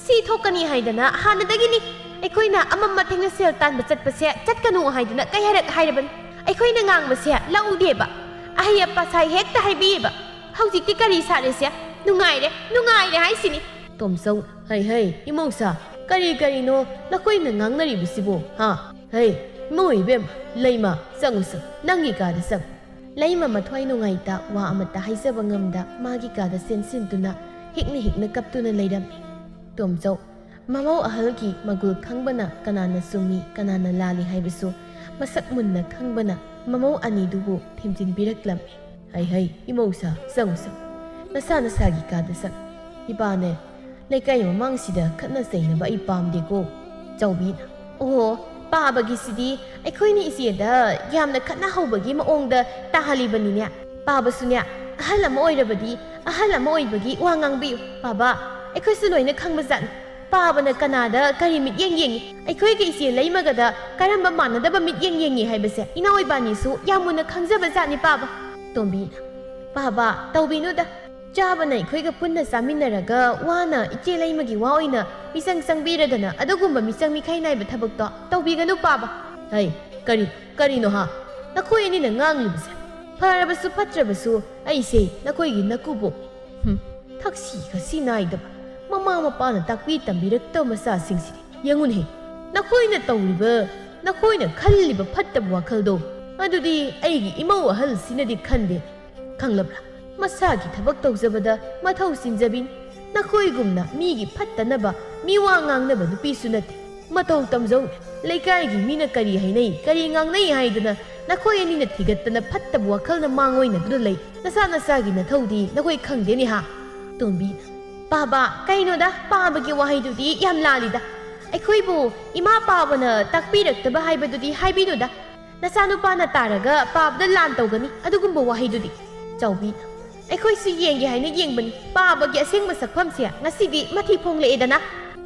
ꯁꯤ ꯊꯣꯛꯀꯅꯤ ꯍꯥꯏꯗꯅ ꯍꯥꯟꯅꯗꯒꯤꯅꯤ꯫ ꯑꯩꯈꯣꯏꯅ ꯑꯃꯝ ꯑꯊꯦꯡꯅ ꯁꯦꯜ ꯇꯥꯟꯕ ꯆꯠꯄꯁꯦ ꯆꯠꯀꯅꯨ ꯍꯥꯏꯗꯅ ꯀꯩ ꯍꯥꯏꯔꯛ ꯍꯥꯏꯔꯕꯅꯤ? ꯑꯩꯈꯣꯏꯅ ꯉꯥꯡꯕꯁꯦ ꯂꯧꯗꯦꯕ꯫ ꯑꯍꯩ ꯑꯄꯥꯁꯥꯏ ꯍꯦꯛꯇ ꯍꯥꯏꯕꯤꯌꯦꯕ꯫ ꯍꯧꯖꯤꯛꯇꯤ ꯀꯔꯤ ꯁꯥꯔꯦꯁꯦ? ꯅꯨꯡꯉꯥꯏꯔꯦ, ꯅꯨꯡꯉꯥꯏꯔꯦ ꯍꯥꯏꯁꯤꯅꯤ꯫" ꯇꯣꯝꯆꯧ, "ꯍꯩ, ꯍꯩ, ꯏꯃꯧꯁꯥ, ꯀꯔꯤ ꯀꯔꯤꯅꯣ ꯅꯈꯣꯏꯅ ꯉꯥꯡꯅꯔꯤꯕꯁꯤꯕꯣ, ꯍꯥ? ꯍꯩ, ꯏꯃꯧ ꯏꯕꯦꯝꯃ, ꯂꯩꯃ, ꯆꯪꯉꯨ, ꯆꯪꯉꯨ, ꯅꯪꯒꯤ ꯀꯥꯗ ꯆꯪꯉꯨ꯫" ꯂꯩꯃ ꯃꯊ꯭ꯋꯥꯏ ꯅꯨꯡꯉꯥꯏꯇ ꯋꯥ ꯑꯃꯠꯇ ꯍꯥꯏꯖꯕ ꯉꯝꯗ ꯃꯥꯒꯤ ꯀꯥꯗ ꯆꯦꯟꯁꯤꯟꯗꯨꯅ ꯍꯤꯛꯅ ꯍꯤꯛꯅ ꯀꯞꯇꯨꯅ ꯂꯩꯔꯝꯃꯤ꯫ ꯇꯣꯝꯆꯧ, ꯃꯃꯧ ꯑꯍꯜꯒꯤ ꯃꯒꯨꯜ ꯈꯪꯕꯅ ꯀꯅꯥꯅ ꯆꯨꯝꯃꯤ, ꯀꯅꯥꯅ ꯂꯥꯜꯂꯤ ꯍꯥꯏꯕꯁꯨ ꯃꯁꯛ ꯃꯨꯟꯅ ꯈꯪꯕꯅ ꯃꯃꯧ ꯑꯅꯤꯗꯨꯕꯨ ꯊꯦꯝꯖꯤꯟꯕꯤꯔꯛꯂꯝꯃꯤ꯫ "ꯍꯩ ꯍꯩ, ꯏꯃꯧꯁꯥ, ꯆꯪꯉꯨ ꯆꯪꯉꯨ꯫ ꯅꯁꯥ ꯅꯁꯥꯒꯤ ꯀꯥꯗ ꯆꯪꯉꯨ꯫ ꯏꯄꯥꯅꯦ, ꯂꯩꯀꯥꯏ ꯃꯃꯥꯡꯁꯤꯗ ꯈꯠꯅ ꯆꯩꯅꯕ ꯑꯩ ꯄꯥꯝꯗꯦꯀꯣ꯫" ꯆꯥꯎꯕꯤꯅ, "ꯑꯣꯍꯣ, ꯄꯥꯕꯒꯤꯁꯤꯗꯤ ꯑꯩꯈꯣꯏꯅ ꯏꯆꯦꯗ ꯌꯥꯝꯅ ꯈꯠꯅꯍꯧꯕꯒꯤ ꯃꯑꯣꯡꯗ ꯇꯥꯍꯜꯂꯤꯕꯅꯤꯅꯦ꯫ ꯄꯥꯕꯁꯨꯅꯦ, ꯑꯍꯜ ꯑꯃ ꯑꯣꯏꯔꯕꯗꯤ ꯑꯍꯜ ꯑꯃ ꯑꯣꯏꯕꯒꯤ ꯋꯥ ꯉꯥꯡꯕꯤꯌꯨ꯫ ꯄꯥꯕ, ꯑꯩꯈꯣꯏꯁꯨ ꯂꯣꯏꯅ ꯈꯪꯕꯖꯥꯠꯅꯤ꯫ ꯄꯥꯕꯅ ꯀꯅꯥꯗ ꯀꯔꯤ ꯃꯤꯠꯌꯦꯡ ꯌꯦꯡꯉꯤ, ꯑꯩꯈꯣꯏꯒꯤ ꯏꯆꯦ ꯂꯩꯃꯒꯗ ꯀꯔꯝꯕ ꯃꯥꯟꯅꯗꯕ ꯃꯤꯠꯌꯦꯡ ꯌꯦꯡꯉꯤ ꯍꯥꯏꯕꯁꯦ ꯏꯅꯥꯎ ꯏꯕꯥꯅꯤꯁꯨ ꯌꯥꯝ ꯃꯨꯟꯅ ꯈꯪꯖꯕꯖꯥꯠꯅꯤ ꯄꯥꯕ꯫" ꯇꯣꯝꯕꯤꯅ, "ꯄꯥꯕ, ꯇꯧꯕꯤꯅꯨꯗ꯫ ꯆꯥꯕꯅ ꯑꯩꯈꯣꯏꯒ ꯄꯨꯟꯅ ꯆꯥꯃꯤꯟꯅꯔꯒ ꯋꯥꯅ ꯏꯆꯦ ꯂꯩꯃꯒꯤ ꯋꯥ ꯑꯣꯏꯅ ꯃꯤꯆꯪ ꯆꯪꯕꯤꯔꯗꯅ ꯑꯗꯨꯒꯨꯝꯕ ꯃꯤꯆꯪ ꯃꯤꯈꯥꯏ ꯅꯥꯏꯕ ꯊꯕꯛꯇꯣ ꯇꯧꯕꯤꯒꯅꯨ ꯄꯥꯕ꯫" "ꯍꯩ, ꯀꯔꯤ, ꯀꯔꯤꯅꯣ ꯍꯥ? ꯅꯈꯣꯏ ꯑꯅꯤꯅ ꯉꯥꯡꯂꯤꯕꯁꯦ? ꯐꯔꯕꯁꯨ ꯐꯠꯇ꯭ꯔꯕꯁꯨ ꯑꯩꯁꯦ ꯅꯈꯣꯏꯒꯤ ꯅꯀꯨꯕꯣꯛꯅꯤ꯫ ꯍꯨꯝ, ꯊꯛꯁꯤ ꯈꯥꯁꯤ ꯅꯥꯏꯗꯕ, ꯃꯃꯥ ꯃꯄꯥꯅ ꯇꯥꯛꯄꯤ ꯇꯝꯕꯤꯔꯛꯇꯕ ꯃꯆꯥꯁꯤꯡꯁꯤꯗꯤ꯫ ꯌꯦꯡꯉꯨꯅꯦ, ꯅꯈꯣꯏꯅ ꯇꯧꯔꯤꯕ, ꯅꯈꯣꯏꯅ ꯈꯜꯂꯤꯕ ꯐꯠꯇꯕ ꯋꯥꯈꯜꯗꯣ, ꯑꯗꯨꯗꯤ ꯑꯩꯒꯤ ꯏꯃꯧ ꯑꯍꯜꯁꯤꯅꯗꯤ ꯈꯟꯗꯦ꯫ ꯈꯪꯂꯕ꯭ꯔꯥ? ꯃꯁꯥꯒꯤ ꯊꯕꯛ ꯇꯧꯖꯕꯗ ꯃꯊꯧ ꯆꯤꯟꯖꯕꯤꯅꯤ꯫ ꯅꯈꯣꯏꯒꯨꯝꯅ ꯃꯤꯒꯤ ꯐꯠꯇꯅꯕ ꯃꯤꯋꯥ ꯉꯥꯡꯅꯕ ꯅꯨꯄꯤꯁꯨ ꯅꯠꯇꯦ꯫ ꯃꯇꯧ ꯇꯝꯖꯧ꯫ ꯂꯩꯀꯥꯏꯒꯤ ꯃꯤꯅ ꯀꯔꯤ ꯍꯥꯏꯅꯩ, ꯀꯔꯤ ꯉꯥꯡꯅꯩ ꯍꯥꯏꯗꯅ ꯅꯈꯣꯏ ꯑꯅꯤꯅ ꯊꯤꯒꯠꯇꯅ ꯐꯠꯇꯕ ꯋꯥꯈꯜꯅ ꯃꯥꯡꯑꯣꯏꯅꯗꯨꯅ ꯂꯩ꯫ ꯅꯁꯥ ꯅꯁꯥꯒꯤ ꯅꯊꯧꯗꯤ ꯅꯈꯣꯏ ꯈꯪꯗꯦꯅꯦ ꯍꯥ?" ꯇꯣꯝꯕꯤꯅ, "ꯄꯥꯕ, ꯀꯩꯅꯣꯗ, ꯄꯥꯕꯒꯤ ꯋꯥꯍꯩꯗꯨꯗꯤ ꯌꯥꯝ ꯂꯥꯜꯂꯤꯗ꯫ ꯑꯩꯈꯣꯏꯕꯨ ꯏꯃꯥ ꯄꯥꯕꯅ ꯇꯥꯛꯄꯤꯔꯛꯇꯕ ꯍꯥꯏꯕꯗꯨꯗꯤ ꯍꯥꯏꯕꯤꯅꯨꯗ꯫ ꯅꯆꯥꯅꯨꯄꯥꯅ ꯇꯥꯔꯒ ꯄꯥꯕꯗ ꯂꯥꯟ ꯇꯧꯒꯅꯤ ꯑꯗꯨꯒꯨꯝꯕ ꯋꯥꯍꯩꯗꯨꯗꯤ꯫" ꯆꯥꯎꯕꯤꯅ, "ꯑꯩꯈꯣꯏꯁꯨ ꯌꯦꯡꯒꯦ ꯍꯥꯏꯅ ꯌꯦꯡꯕꯅꯤ꯫ ꯄꯥꯕꯒꯤ ꯑꯁꯦꯡꯕ ꯁꯛꯐꯝꯁꯦ ꯉꯁꯤꯗꯤ ꯃꯊꯤ ꯐꯣꯡꯂꯛꯑꯦꯗꯅ꯫"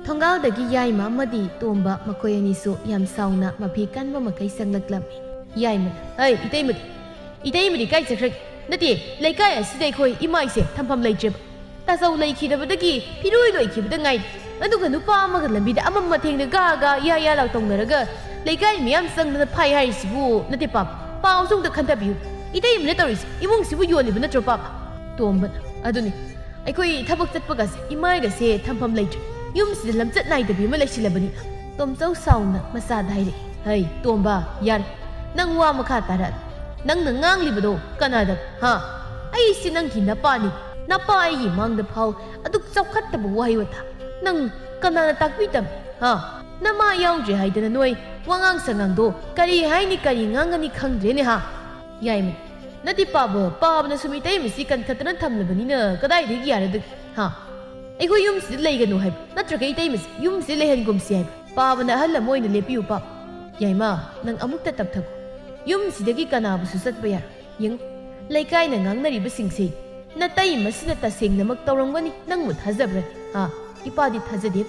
ꯊꯣꯡꯒꯥꯜꯗꯒꯤ ꯌꯥꯏꯃ ꯑꯃꯗꯤ ꯇꯣꯝꯕ ꯃꯈꯣꯏ ꯑꯅꯤꯁꯨ ꯌꯥꯝ ꯁꯥꯎꯅ ꯃꯐꯤ ꯀꯟꯕ ꯃꯈꯩ ꯆꯪꯂꯛꯂꯝꯃꯤ꯫ ꯌꯥꯏꯃ, "ꯍꯩ, ꯏꯇꯩꯃꯗꯤ? ꯏꯇꯩꯃꯗꯤ ꯀꯥꯏ ꯆꯠꯈ꯭ꯔꯒꯦ? ꯅꯠꯇꯦ, ꯂꯩꯀꯥꯏ ꯑꯁꯤꯗ ꯑꯩꯈꯣꯏ ꯏꯃꯥ ꯏꯆꯦ ꯊꯝꯐꯝ ꯂꯩꯇ꯭ꯔꯦꯕ꯫ ꯇꯥꯆꯧ ꯂꯩꯈꯤꯗꯕꯗꯒꯤ ꯐꯤꯔꯣꯏ ꯂꯣꯏꯈꯤꯕꯗ ꯉꯥꯏꯔꯤ꯫ ꯑꯗꯨꯒ ꯅꯨꯄꯥ ꯑꯃꯒ ꯂꯝꯕꯤꯗ ꯑꯃꯝ ꯑꯊꯦꯡꯗ ꯒꯥ ꯒꯥ ꯌꯥ ꯌꯥ ꯂꯥꯎ ꯇꯧꯅꯔꯒ ꯂꯩꯀꯥꯏ ꯃꯤꯌꯥꯝ ꯆꯪꯗꯅ ꯐꯥꯏ ꯍꯥꯏꯔꯤꯁꯤꯕꯨ ꯅꯠꯇꯦ ꯄꯥꯕ꯫ ꯄꯥꯎꯁꯨ ꯑꯝꯇ ꯈꯟꯊꯕꯤꯌꯨ꯫ ꯏꯇꯩꯃꯅ ꯇꯧꯔꯤꯁꯤ ꯏꯃꯨꯡꯁꯤꯕꯨ ꯌꯣꯜꯂꯤꯕ ꯅꯠꯇ꯭ꯔꯣ ꯄꯥꯕ?" ꯇꯣꯝꯕꯅ, "ꯑꯗꯨꯅꯤ, ꯑꯩꯈꯣꯏ ꯊꯕꯛ ꯆꯠꯄꯒꯁꯦ ꯏꯃꯥꯏꯒꯁꯦ ꯊꯝꯐꯝ ꯂꯩꯇ꯭ꯔꯦ꯫ ꯌꯨꯝꯁꯤꯗ ꯂꯝꯆꯠ ꯅꯥꯏꯗꯕꯤ ꯑꯃ ꯂꯩꯁꯤꯜꯂꯕꯅꯤ꯫" ꯇꯣꯝꯆꯧ ꯁꯥꯎꯅ ꯃꯆꯥꯗ ꯍꯥꯏꯔꯛꯏ, "ꯍꯩ, ꯇꯣꯝꯕ, ꯌꯥꯔꯦ꯫ ꯅꯪ ꯋꯥ ꯃꯈꯥ ꯇꯥꯔꯛꯑꯅꯨ꯫ ꯅꯪꯅ ꯉꯥꯡꯂꯤꯕꯗꯣ ꯀꯅꯥꯗ? ꯍꯥ? ꯑꯩꯁꯤ ꯅꯪꯒꯤ ꯅꯄꯥꯅꯤ꯫ ꯅꯄꯥ ꯑꯩꯒꯤ ꯃꯥꯡꯗ ꯐꯥꯎ ꯑꯗꯨꯛ ꯆꯥꯎꯈꯠꯇꯕ ꯋꯥꯍꯩ ꯋꯥꯇꯥ꯫ ꯅꯪ ꯀꯅꯥꯅ ꯇꯥꯛꯄꯤ ꯇꯝꯃꯤ? ꯍꯥ? ꯅꯃꯥ ꯌꯥꯎꯗ꯭ꯔꯦ ꯍꯥꯏꯗꯅ ꯅꯣꯏ ꯋꯥꯉꯥꯡ ꯁꯉꯥꯡꯗꯣ ꯀꯔꯤ ꯍꯥꯏꯅꯤ ꯀꯔꯤ ꯉꯥꯡꯒꯅꯤ ꯈꯪꯗ꯭ꯔꯦꯅꯦ ꯍꯥ? ꯌꯥꯏꯃ, ꯅꯠꯇꯦ ꯄꯥꯕ, ꯄꯥꯕꯅꯁꯨ ꯃꯤꯇꯩ ꯃꯁꯤ ꯀꯟꯈꯠꯇꯅ ꯊꯝꯂꯕꯅꯤꯅ ꯀꯗꯥꯏꯗꯒꯤ ꯌꯥꯔꯗꯒꯦ? ꯍꯥ? ꯑꯩꯈꯣꯏ ꯌꯨꯝꯁꯤꯗ ꯂꯩꯒꯅꯨ ꯍꯥꯏꯕ ꯅꯠꯇ꯭ꯔꯒ ꯏꯇꯩꯃꯁꯦ ꯌꯨꯝꯁꯤꯗ ꯂꯩꯍꯟꯒꯨꯝꯁꯤ ꯍꯥꯏꯕ? ꯄꯥꯕꯅ ꯑꯍꯜ ꯑꯃ ꯑꯣꯏꯅ ꯂꯦꯞꯄꯤꯌꯨ ꯄꯥꯕ꯫ ꯌꯥꯏꯃ, ꯅꯪ ꯑꯃꯨꯛꯇ ꯇꯞꯊꯈꯣ꯫ ꯌꯨꯝꯁꯤꯗꯒꯤ ꯀꯅꯥꯕꯨꯁꯨ ꯆꯠꯄ ꯌꯥꯔꯣꯏ꯫ ꯌꯦꯡꯉꯨ, ꯂꯩꯀꯥꯏꯅ ꯉꯥꯡꯅꯔꯤꯕꯁꯤꯡꯁꯦ ꯅꯇꯩꯃꯁꯤꯅ ꯇꯁꯦꯡꯅꯃꯛ ꯇꯧꯔꯝꯒꯅꯤ, ꯅꯪꯕꯨ ꯊꯥꯖꯕ꯭ꯔꯥ? ꯍꯥ? ꯏꯄꯥꯗꯤ ꯊꯥꯖꯗꯦ꯫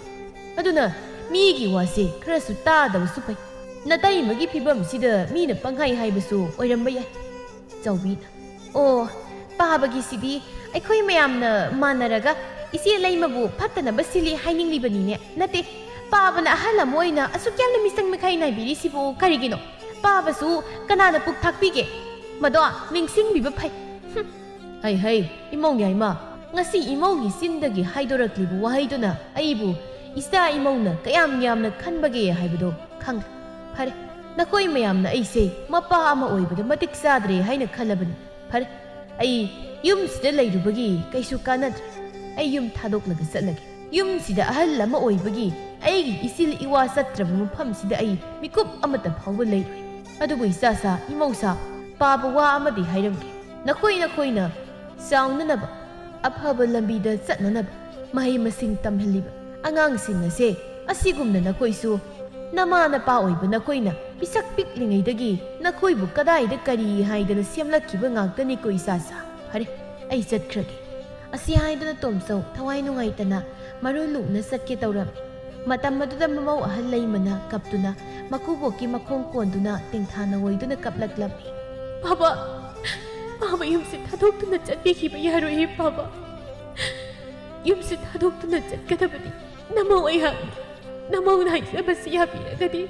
ꯑꯗꯨꯅ ꯃꯤꯒꯤ ꯋꯥꯁꯦ ꯈꯔꯁꯨ ꯇꯥꯗꯕꯁꯨ ꯐꯩ꯫ ꯅꯇꯩꯃꯒꯤ ꯐꯤꯕꯝꯁꯤꯗ ꯃꯤꯅ ꯄꯪꯍꯥꯏ ꯍꯥꯏꯕꯁꯨ ꯑꯣꯏꯔꯝꯕ ꯌꯥꯏ꯫ ꯆꯥꯎꯕꯤꯅ, "ꯑꯣ, ꯄꯥꯕꯒꯤꯁꯤꯗꯤ ꯑꯩꯈꯣꯏ ꯃꯌꯥꯝꯅ ꯃꯥꯟꯅꯔꯒ ꯏꯆꯦ ꯂꯩꯃꯕꯨ ꯐꯠꯇꯅꯕ ꯁꯤꯜꯂꯤ ꯍꯥꯏꯅꯤꯡꯂꯤꯕꯅꯤꯅꯦ꯫ ꯅꯠꯇꯦ, ꯄꯥꯕꯅ ꯑꯍꯜ ꯑꯃ ꯑꯣꯏꯅ ꯑꯁꯨꯛ ꯌꯥꯝꯅ ꯃꯤꯆꯪ ꯃꯤꯈꯥꯏ ꯅꯥꯏꯕꯤꯔꯤꯁꯤꯕꯨ ꯀꯔꯤꯒꯤꯅꯣ? ꯄꯥꯕꯁꯨ ꯀꯅꯥꯅ ꯄꯨꯛ ꯊꯥꯛꯄꯤꯒꯦ? ꯃꯗꯣ ꯅꯤꯡꯁꯤꯡꯕꯤꯕ ꯐꯩ꯫" ꯍꯝ꯫ "ꯍꯩ ꯍꯩ, ꯏꯃꯧ ꯌꯥꯏꯃ, ꯉꯁꯤ ꯏꯃꯧꯒꯤ ꯆꯤꯟꯗꯒꯤ ꯍꯥꯏꯗꯣꯔꯛꯂꯤꯕ ꯋꯥꯍꯩꯗꯨꯅ ꯑꯩꯕꯨ ꯏꯆꯥ ꯏꯃꯧꯅ ꯀꯌꯥꯝ ꯌꯥꯝꯅ ꯈꯟꯕꯒꯦ ꯍꯥꯏꯕꯗꯣ ꯈꯪꯂꯦ꯫ ꯐꯔꯦ, ꯅꯈꯣꯏ ꯃꯌꯥꯝꯅ ꯑꯩꯁꯦ ꯃꯄꯥ ꯑꯃ ꯑꯣꯏꯕꯗ ꯃꯇꯤꯛ ꯆꯥꯗ꯭ꯔꯦ ꯍꯥꯏꯅ ꯈꯜꯂꯕꯅꯤ꯫ ꯐꯔꯦ, ꯑꯩ ꯌꯨꯝꯁꯤꯗ ꯂꯩꯔꯨꯕꯒꯤ ꯀꯩꯁꯨ ꯀꯥꯟꯅꯗ꯭ꯔꯦ꯫ ꯑꯩ ꯌꯨꯝ ꯊꯥꯗꯣꯛꯂꯒ ꯆꯠꯂꯒꯦ꯫ ꯌꯨꯝꯁꯤꯗ ꯑꯍꯜ ꯑꯃ ꯑꯣꯏꯕꯒꯤ ꯑꯩꯒꯤ ꯏꯆꯤꯜ ꯏꯋꯥ ꯆꯠꯇ꯭ꯔꯕ ꯃꯐꯝꯁꯤꯗ ꯑꯩ ꯃꯤꯀꯨꯞ ꯑꯃꯠꯇ ꯐꯥꯎꯕ ꯂꯩꯔꯣꯏ꯫ ꯑꯗꯨꯕꯨ ꯏꯆꯥꯁꯥ, ꯏꯃꯧꯁꯥ, ꯄꯥꯕ ꯋꯥ ꯑꯃꯗꯤ ꯍꯥꯏꯔꯝꯒꯦ꯫ ꯅꯈꯣꯏ ꯅꯈꯣꯏꯅ ꯆꯥꯎꯅꯅꯕ, ꯑꯐꯕ ꯂꯝꯕꯤꯗ ꯆꯠꯅꯅꯕ ꯃꯍꯩ ꯃꯁꯤꯡ ꯇꯝꯍꯜꯂꯤꯕ ꯑꯉꯥꯡꯁꯤꯡ ꯑꯁꯦ ꯑꯁꯤꯒꯨꯝꯅ ꯅꯈꯣꯏꯁꯨ ꯅꯃꯥ ꯅꯄꯥ ꯑꯣꯏꯕ ꯅꯈꯣꯏꯅ ꯄꯤꯁꯛ ꯄꯤꯛꯂꯤꯉꯩꯗꯒꯤ ꯅꯈꯣꯏꯕꯨ ꯀꯗꯥꯏꯗ ꯀꯔꯤ ꯍꯥꯏꯗꯅ ꯁꯦꯝꯂꯛꯈꯤꯕ ꯉꯥꯛꯇꯅꯤꯀꯣ ꯏꯆꯥꯁꯥ꯫ ꯐꯔꯦ, ꯑꯩ ꯆꯠꯈ꯭ꯔꯒꯦ꯫" ꯑꯁꯤ ꯍꯥꯏꯗꯨꯅ ꯇꯣꯝꯆꯧ ꯊꯋꯥꯏ ꯅꯨꯡꯉꯥꯏꯇꯅ ꯃꯔꯨ ꯂꯨꯛꯅ ꯆꯠꯀꯦ ꯇꯧꯔꯝꯃꯤ꯫ ꯃꯇꯝ ꯑꯗꯨꯗ ꯃꯃꯧ ꯑꯍꯜ ꯂꯩꯃꯅ ꯀꯞꯇꯨꯅ ꯃꯀꯨꯕꯣꯛꯀꯤ ꯃꯈꯣꯡ ꯀꯣꯟꯗꯨꯅ ꯇꯦꯡꯊꯥꯅ ꯑꯣꯏꯗꯨꯅ ꯀꯞꯂꯛꯂꯝꯃꯤ꯫ "ꯄꯥꯕ, ꯄꯥꯕ ꯌꯨꯝꯁꯤ ꯊꯥꯗꯣꯛꯇꯨꯅ ꯆꯠꯄꯤꯈꯤꯕ ꯌꯥꯔꯣꯏꯌꯦ ꯄꯥꯕ꯫ ꯌꯨꯝꯁꯤ ꯊꯥꯗꯣꯛꯇꯨꯅ ꯆꯠꯀꯗꯕꯗꯤ ꯅꯃꯧ ꯑꯩꯍꯥꯛꯅꯤ꯫ ꯅꯃꯧꯅ ꯍꯥꯏꯖꯕꯁꯤ ꯌꯥꯕꯤꯔꯒꯗꯤ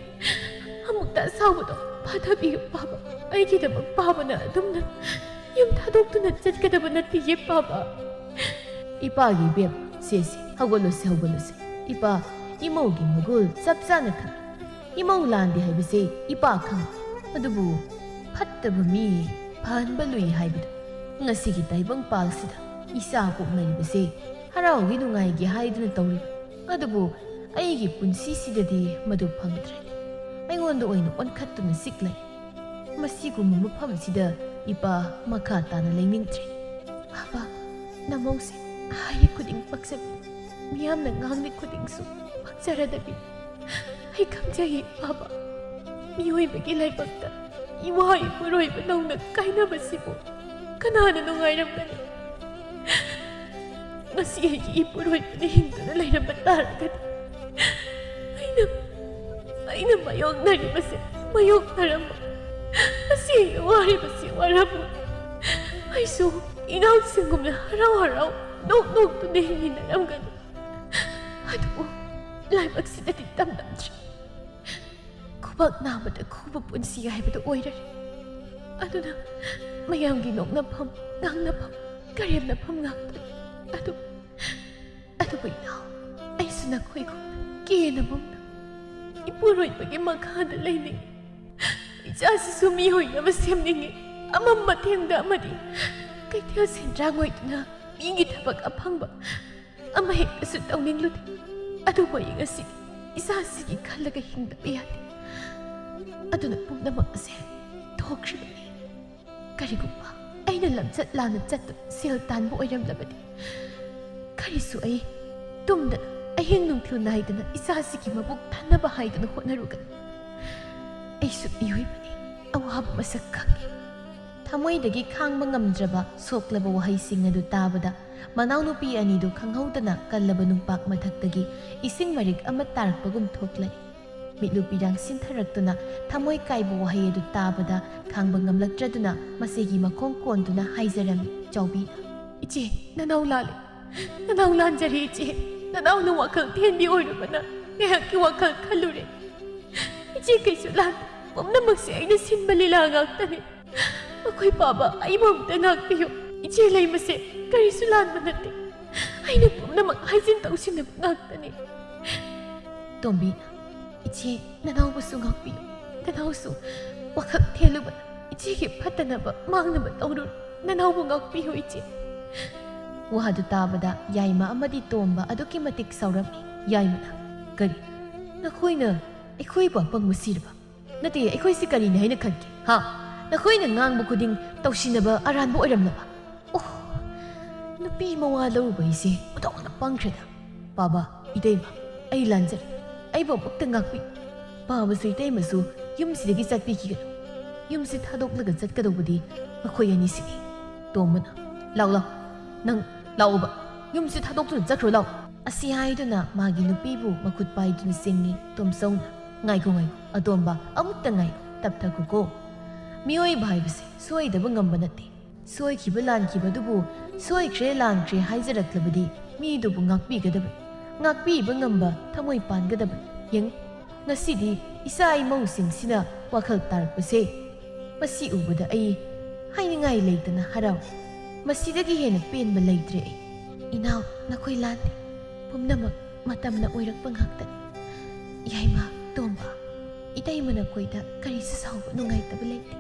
ꯑꯃꯨꯛꯇ ꯑꯁꯥꯎꯕꯗꯣ ꯐꯥꯊꯕꯤꯌꯨ ꯄꯥꯕ꯫ ꯑꯩꯒꯤꯗꯃꯛ ꯄꯥꯕꯅ ꯑꯗꯨꯝꯅ ꯌꯨꯝ ꯊꯥꯗꯣꯛꯇꯨꯅ ꯆꯠꯀꯗꯕ ꯅꯠꯇꯦꯌꯦ ꯄꯥꯕ꯫" "ꯏꯄꯥꯒꯤ ꯏꯕꯦꯝ, ꯁꯦ ꯁꯦ, ꯍꯧꯒꯠꯂꯨꯁꯦ, ꯍꯧꯒꯠꯂꯨꯁꯦ꯫ ꯏꯄꯥ ꯏꯃꯧꯒꯤ ꯃꯒꯨꯜ ꯆꯞ ꯆꯥꯅ ꯈꯪ꯫ ꯏꯃꯧ ꯂꯥꯟꯗꯦ ꯍꯥꯏꯕꯁꯦ ꯏꯄꯥ ꯈꯪ꯫ ꯑꯗꯨꯕꯨ ꯐꯠꯇꯕ ꯃꯤ ꯐꯍꯟꯕ ꯂꯨꯏ ꯍꯥꯏꯕꯗꯨ ꯉꯁꯤꯒꯤ ꯇꯥꯏꯕꯪ ꯄꯥꯜꯁꯤꯗ ꯏꯆꯥ ꯄꯣꯛꯅꯔꯤꯕꯁꯦ ꯍꯔꯥꯎꯒꯤ ꯅꯨꯡꯉꯥꯏꯒꯤ ꯍꯥꯏꯗꯨꯅ ꯇꯧꯔꯤꯕ ꯑꯗꯨꯕꯨ ꯑꯩꯒꯤ ꯄꯨꯟꯁꯤꯁꯤꯗꯗꯤ ꯃꯗꯨ ꯐꯪꯗ꯭ꯔꯦ꯫ ꯑꯩꯉꯣꯟꯗ ꯑꯣꯏꯅ ꯑꯣꯟꯈꯠꯇꯨꯅ ꯆꯤꯛꯂꯦ꯫ ꯃꯁꯤꯒꯨꯝꯕ ꯃꯐꯝꯁꯤꯗ ꯏꯄꯥ ꯃꯈꯥ ꯇꯥꯅ ꯂꯩꯅꯤꯡꯗ꯭ꯔꯦ꯫ ꯕꯥꯕꯥ, ꯅꯃꯧꯁꯦ ꯍꯥꯏꯔꯤ ꯈꯨꯗꯤꯡ ꯄꯛꯆꯕꯤ, ꯃꯤꯌꯥꯝꯅ ꯉꯥꯡꯂꯤ ꯈꯨꯗꯤꯡꯁꯨ ꯄꯛꯆꯔꯗꯕꯤ꯫ ꯑꯩ ꯈꯪꯖꯩ ꯕꯥꯕꯥ, ꯃꯤꯑꯣꯏꯕꯒꯤ ꯂꯥꯏꯕꯛꯇ ꯏꯋꯥ ꯏꯄꯨꯔꯣꯏꯕ ꯅꯧꯅ ꯀꯥꯏꯅꯕꯁꯤꯕꯨ ꯀꯅꯥꯅ ꯅꯨꯡꯉꯥꯏꯔꯝꯒꯅꯤ? ꯉꯁꯤ ꯑꯩꯒꯤ ꯏꯄꯨꯔꯣꯏꯕꯅ ꯍꯤꯡꯗꯨꯅ ꯂꯩꯔꯝꯕ ꯇꯥꯔꯒꯗꯤ ꯑꯩꯅ ꯑꯩꯅ ꯃꯥꯌꯣꯛꯅꯔꯤꯕꯁꯦ ꯃꯥꯌꯣꯛꯅꯔꯝꯃꯣꯏ꯫ ꯉꯁꯤ ꯑꯩꯅ ꯋꯥꯔꯤꯕꯁꯤ ꯋꯥꯔꯝꯃꯣꯏ꯫ ꯑꯩꯁꯨ ꯏꯅꯥꯎꯁꯤꯡꯒꯨꯝꯅ ꯍꯔꯥꯎ ꯍꯔꯥꯎ ꯅꯣꯛ ꯅꯣꯛꯇꯨꯅ ꯍꯤꯡꯃꯤꯟꯅꯔꯝꯒꯅꯤ꯫ ꯑꯗꯨꯕꯨ ꯂꯥꯏꯕꯛꯁꯤꯗꯗꯤ ꯇꯝꯂꯝꯗ꯭ꯔꯦ꯫ ꯈꯨꯕꯥꯛ ꯅꯥꯕꯗ ꯈꯨꯕ ꯄꯨꯟꯁꯤ ꯍꯥꯏꯕꯗꯨ ꯑꯣꯏꯔꯔꯦ꯫ ꯑꯗꯨꯅ ꯃꯌꯥꯝꯒꯤ ꯅꯣꯛꯅꯐꯝ, ꯉꯥꯡꯅꯐꯝ, ꯀꯔꯦꯝꯅꯐꯝ ꯉꯥꯛꯇꯅꯤ꯫ ꯑꯗꯨ ꯑꯗꯨꯕꯨ ꯏꯅꯥꯎ, ꯑꯩꯁꯨ ꯅꯈꯣꯏꯒꯨꯝꯅ ꯀꯦꯅ ꯃꯨꯛꯅ ꯏꯄꯨꯔꯣꯏꯕꯒꯤ ꯃꯈꯥꯗ ꯂꯩꯅꯤꯡꯏ꯫ ꯏꯆꯥꯁꯤꯁꯨ ꯃꯤ ꯑꯣꯏꯅꯕ ꯁꯦꯝꯅꯤꯡꯏ꯫ ꯑꯃꯝꯕ ꯊꯦꯡꯗ ꯑꯃꯗꯤ ꯀꯩꯊꯦꯜ ꯁꯦꯟꯗ꯭ꯔꯥꯡ ꯑꯣꯏꯗꯨꯅ ꯃꯤꯒꯤ ꯊꯕꯛ ꯑꯐꯪꯕ ꯑꯃ ꯍꯦꯛꯇꯁꯨ ꯇꯧꯅꯤꯡꯂꯨꯗꯦ꯫ ꯑꯗꯨꯕꯨ ꯑꯩ ꯉꯁꯤ ꯏꯆꯥꯁꯤꯒꯤ ꯈꯜꯂꯒ ꯍꯤꯡꯗꯕ ꯌꯥꯗꯦ꯫ ꯑꯗꯨꯅ ꯄꯨꯝꯅꯃꯛ ꯑꯁꯦ ꯊꯣꯛꯈ꯭ꯔꯤꯕꯅꯤ꯫ ꯀꯔꯤꯒꯨꯝꯕ ꯑꯩꯅ ꯂꯝꯆꯠ ꯂꯥꯟꯅ ꯆꯠꯇꯨꯅ ꯁꯦꯜ ꯇꯥꯟꯕ ꯑꯣꯏꯔꯝꯂꯕꯗꯤ, ꯀꯔꯤꯁꯨ ꯑꯩ ꯇꯨꯝꯗꯅ ꯑꯍꯤꯡ ꯅꯨꯡꯊꯤꯜ ꯅꯥꯏꯗꯅ ꯏꯆꯥꯁꯤꯒꯤ ꯃꯕꯨꯛ ꯊꯟꯅꯕ ꯍꯥꯏꯗꯨꯅ ꯍꯣꯠꯅꯔꯨꯒꯅꯤ꯫ ꯑꯩꯁꯨ ꯃꯤꯑꯣꯏꯕꯅꯤ, ꯑꯋꯥꯕ ꯃꯁꯛ ꯈꯪꯏ꯫ ꯊꯃꯣꯏꯗꯒꯤ ꯈꯥꯡꯕ ꯉꯝꯗ꯭ꯔꯕ ꯁꯣꯛꯂꯕ ꯋꯥꯍꯩꯁꯤꯡ ꯑꯗꯨ ꯇꯥꯕꯗ, ꯃꯅꯥꯎꯅꯨꯄꯤ ꯑꯅꯤꯗꯨ ꯈꯪꯍꯧꯗꯅ ꯀꯜꯂꯕ ꯅꯨꯡꯄꯥꯛ ꯃꯊꯛꯇꯒꯤ ꯏꯁꯤꯡ ꯃꯔꯤꯛ ꯑꯃ ꯇꯥꯔꯛꯄꯒꯨꯝ ꯊꯣꯛꯂꯛꯏ꯫ ꯃꯤꯠꯂꯨ ꯄꯤꯔꯥꯡ ꯁꯤꯟꯊꯔꯛꯇꯨꯅ ꯊꯃꯣꯏ ꯀꯥꯏꯕ ꯋꯥꯍꯩ ꯑꯗꯨ ꯇꯥꯕꯗ ꯈꯥꯡꯕ ꯉꯝꯂꯛꯇ꯭ꯔꯗꯨꯅ ꯃꯆꯦꯒꯤ ꯃꯈꯣꯡ ꯀꯣꯟꯗꯨꯅ ꯍꯥꯏꯖꯔꯝꯃꯤ ꯆꯥꯎꯕꯤꯅ꯫ "ꯏꯆꯦ, ꯅꯅꯥꯎ ꯂꯥꯜꯂꯦ꯫ ꯅꯅꯥꯎ ꯂꯥꯟꯖꯔꯦ ꯏꯆꯦ꯫ ꯅꯅꯥꯎꯅ ꯋꯥꯈꯜ ꯊꯦꯟꯕꯤ ꯑꯣꯏꯔꯨꯕꯅ ꯉꯥꯏꯍꯥꯛꯀꯤ ꯋꯥꯈꯜ ꯈꯜꯂꯨꯔꯦ꯫ ꯏꯆꯦ ꯀꯩꯁꯨ ꯂꯥꯟꯗꯦ꯫ ꯄꯨꯝꯅꯃꯛꯁꯦ ꯑꯩꯅ ꯁꯤꯟꯕ ꯂꯤꯂꯥ ꯉꯥꯛꯇꯅꯤ꯫ ꯑꯩꯈꯣꯏ ꯄꯥꯕ ꯑꯩꯕꯨ ꯑꯝꯇ ꯉꯥꯛꯄꯤꯌꯨ꯫ ꯏꯆꯦ ꯂꯩꯃꯁꯦ ꯀꯔꯤꯁꯨ ꯂꯥꯟꯕ ꯅꯠꯇꯦ꯫ ꯑꯩꯅ ꯄꯨꯝꯅꯃꯛ ꯍꯥꯏꯖꯤꯟ ꯇꯧꯁꯤꯟꯅꯕ ꯉꯥꯛꯇꯅꯤ꯫" ꯇꯣꯝꯕꯤ, "ꯏꯆꯦ, ꯅꯅꯥꯎꯕꯨꯁꯨ ꯉꯥꯛꯄꯤꯌꯨ꯫ ꯅꯅꯥꯎꯁꯨ ꯋꯥꯈꯜ ꯊꯦꯜꯂꯨꯕꯅ ꯏꯆꯦꯒꯤ ꯐꯠꯇꯅꯕ ꯃꯥꯡꯅꯕ ꯇꯧꯔꯨꯔꯦ꯫ ꯅꯅꯥꯎꯕꯨ ꯉꯥꯛꯄꯤꯌꯨ ꯏꯆꯦ꯫" ꯋꯥꯗꯨ ꯇꯥꯕꯗ ꯌꯥꯏꯃ ꯑꯃꯗꯤ ꯇꯣꯝꯕ ꯑꯗꯨꯛꯀꯤ ꯃꯇꯤꯛ ꯁꯥꯎꯔꯝꯃꯤ꯫ ꯌꯥꯏꯃꯅ, "ꯀꯔꯤ? ꯅꯈꯣꯏꯅ ꯑꯩꯈꯣꯏꯕꯨ ꯑꯄꯪꯕ ꯁꯤꯔꯕ? ꯅꯠꯇꯦ, ꯑꯩꯈꯣꯏꯁꯤ ꯀꯔꯤꯅꯤ ꯍꯥꯏꯅ ꯈꯟꯒꯦ? ꯍꯥ? ꯅꯈꯣꯏꯅ ꯉꯥꯡꯕ ꯈꯨꯗꯤꯡ ꯇꯧꯁꯤꯟꯅꯕ ꯑꯔꯥꯟꯕ ꯑꯣꯏꯔꯝꯂꯕ? ꯑꯣ, ꯅꯨꯄꯤ ꯃꯋꯥ ꯂꯧꯔꯨꯕ ꯑꯩꯁꯦ ꯑꯣꯟꯊꯣꯛꯅ ꯄꯪꯈ꯭ꯔꯦꯗ꯫ ꯄꯥꯕ, ꯏꯇꯩꯃ, ꯑꯩ ꯂꯥꯟꯖꯔꯦ꯫ ꯑꯩꯕꯨ ꯑꯃꯨꯛꯇ ꯉꯥꯛꯄꯤ꯫" ꯄꯥꯕꯁꯨ ꯏꯇꯩꯃꯁꯨ ꯌꯨꯝꯁꯤꯗꯒꯤ ꯆꯠꯄꯤꯈꯤꯒꯅꯨ꯫ ꯌꯨꯝꯁꯤ ꯊꯥꯗꯣꯛꯂꯒ ꯆꯠꯀꯗꯧꯕꯗꯤ ꯃꯈꯣꯏ ꯑꯅꯤꯁꯤꯅꯤ꯫ ꯇꯣꯝꯕꯅ, "ꯂꯥꯎ, ꯂꯥꯎ, ꯅꯪ ꯂꯥꯛꯑꯣꯕ꯫ ꯌꯨꯝꯁꯤ ꯊꯥꯗꯣꯛꯇꯨꯅ ꯆꯠꯈ꯭ꯔꯣ ꯂꯥꯎ꯫" ꯑꯁꯤ ꯍꯥꯏꯗꯨꯅ ꯃꯥꯒꯤ ꯅꯨꯄꯤꯕꯨ ꯃꯈꯨꯠ ꯄꯥꯏꯗꯨꯅ ꯆꯤꯡꯏ ꯇꯣꯝꯆꯧꯅ꯫ "ꯉꯥꯏꯈꯣ, ꯉꯥꯏꯈꯣ, ꯑꯇꯣꯝꯕ, ꯑꯃꯨꯛꯇ ꯉꯥꯏꯈꯣ, ꯇꯞꯊꯈꯣꯀꯣ꯫ ꯃꯤꯑꯣꯏꯕ ꯍꯥꯏꯕꯁꯦ ꯁꯣꯏꯗꯕ ꯉꯝꯕ ꯅꯠꯇꯦ꯫ ꯁꯣꯏꯈꯤꯕ ꯂꯥꯟꯈꯤꯕꯗꯨꯕꯨ ꯁꯣꯏꯈ꯭ꯔꯦ ꯂꯥꯟꯈ꯭ꯔꯦ ꯍꯥꯏꯖꯔꯛꯂꯕꯗꯤ ꯃꯤꯗꯨꯕꯨ ꯉꯥꯛꯄꯤꯒꯗꯕꯅꯤ꯫ ꯉꯥꯛꯄꯤꯕ ꯉꯝꯕ ꯊꯃꯣꯏ ꯄꯥꯟꯒꯗꯕꯅꯤ꯫ ꯌꯦꯡꯉꯨ, ꯉꯁꯤꯗꯤ ꯏꯆꯥ ꯏꯃꯧꯁꯤꯡꯁꯤꯅ ꯋꯥꯈꯜ ꯇꯥꯔꯛꯄꯁꯦ, ꯃꯁꯤ ꯎꯕꯗ ꯑꯩ ꯍꯥꯏꯅꯤꯡꯉꯥꯏ ꯂꯩꯇꯅ ꯍꯔꯥꯎꯏ꯫ ꯃꯁꯤꯗꯒꯤ ꯍꯦꯟꯅ ꯄꯦꯟꯕ ꯂꯩꯇ꯭ꯔꯦ ꯑꯩ꯫" "ꯏꯅꯥꯎ, ꯅꯈꯣꯏ ꯂꯥꯟꯗꯦ꯫ ꯄꯨꯝꯅꯃꯛ ꯃꯇꯝꯅ ꯑꯣꯏꯔꯛꯄ ꯉꯥꯛꯇꯅꯤ꯫" "ꯌꯥꯏꯃ, ꯇꯣꯝꯕ, ꯏꯇꯩꯃ ꯅꯈꯣꯏꯗ ꯀꯔꯤꯁꯨ ꯁꯥꯎꯕ ꯅꯨꯡꯉꯥꯏꯇꯕ ꯂꯩꯇꯦ꯫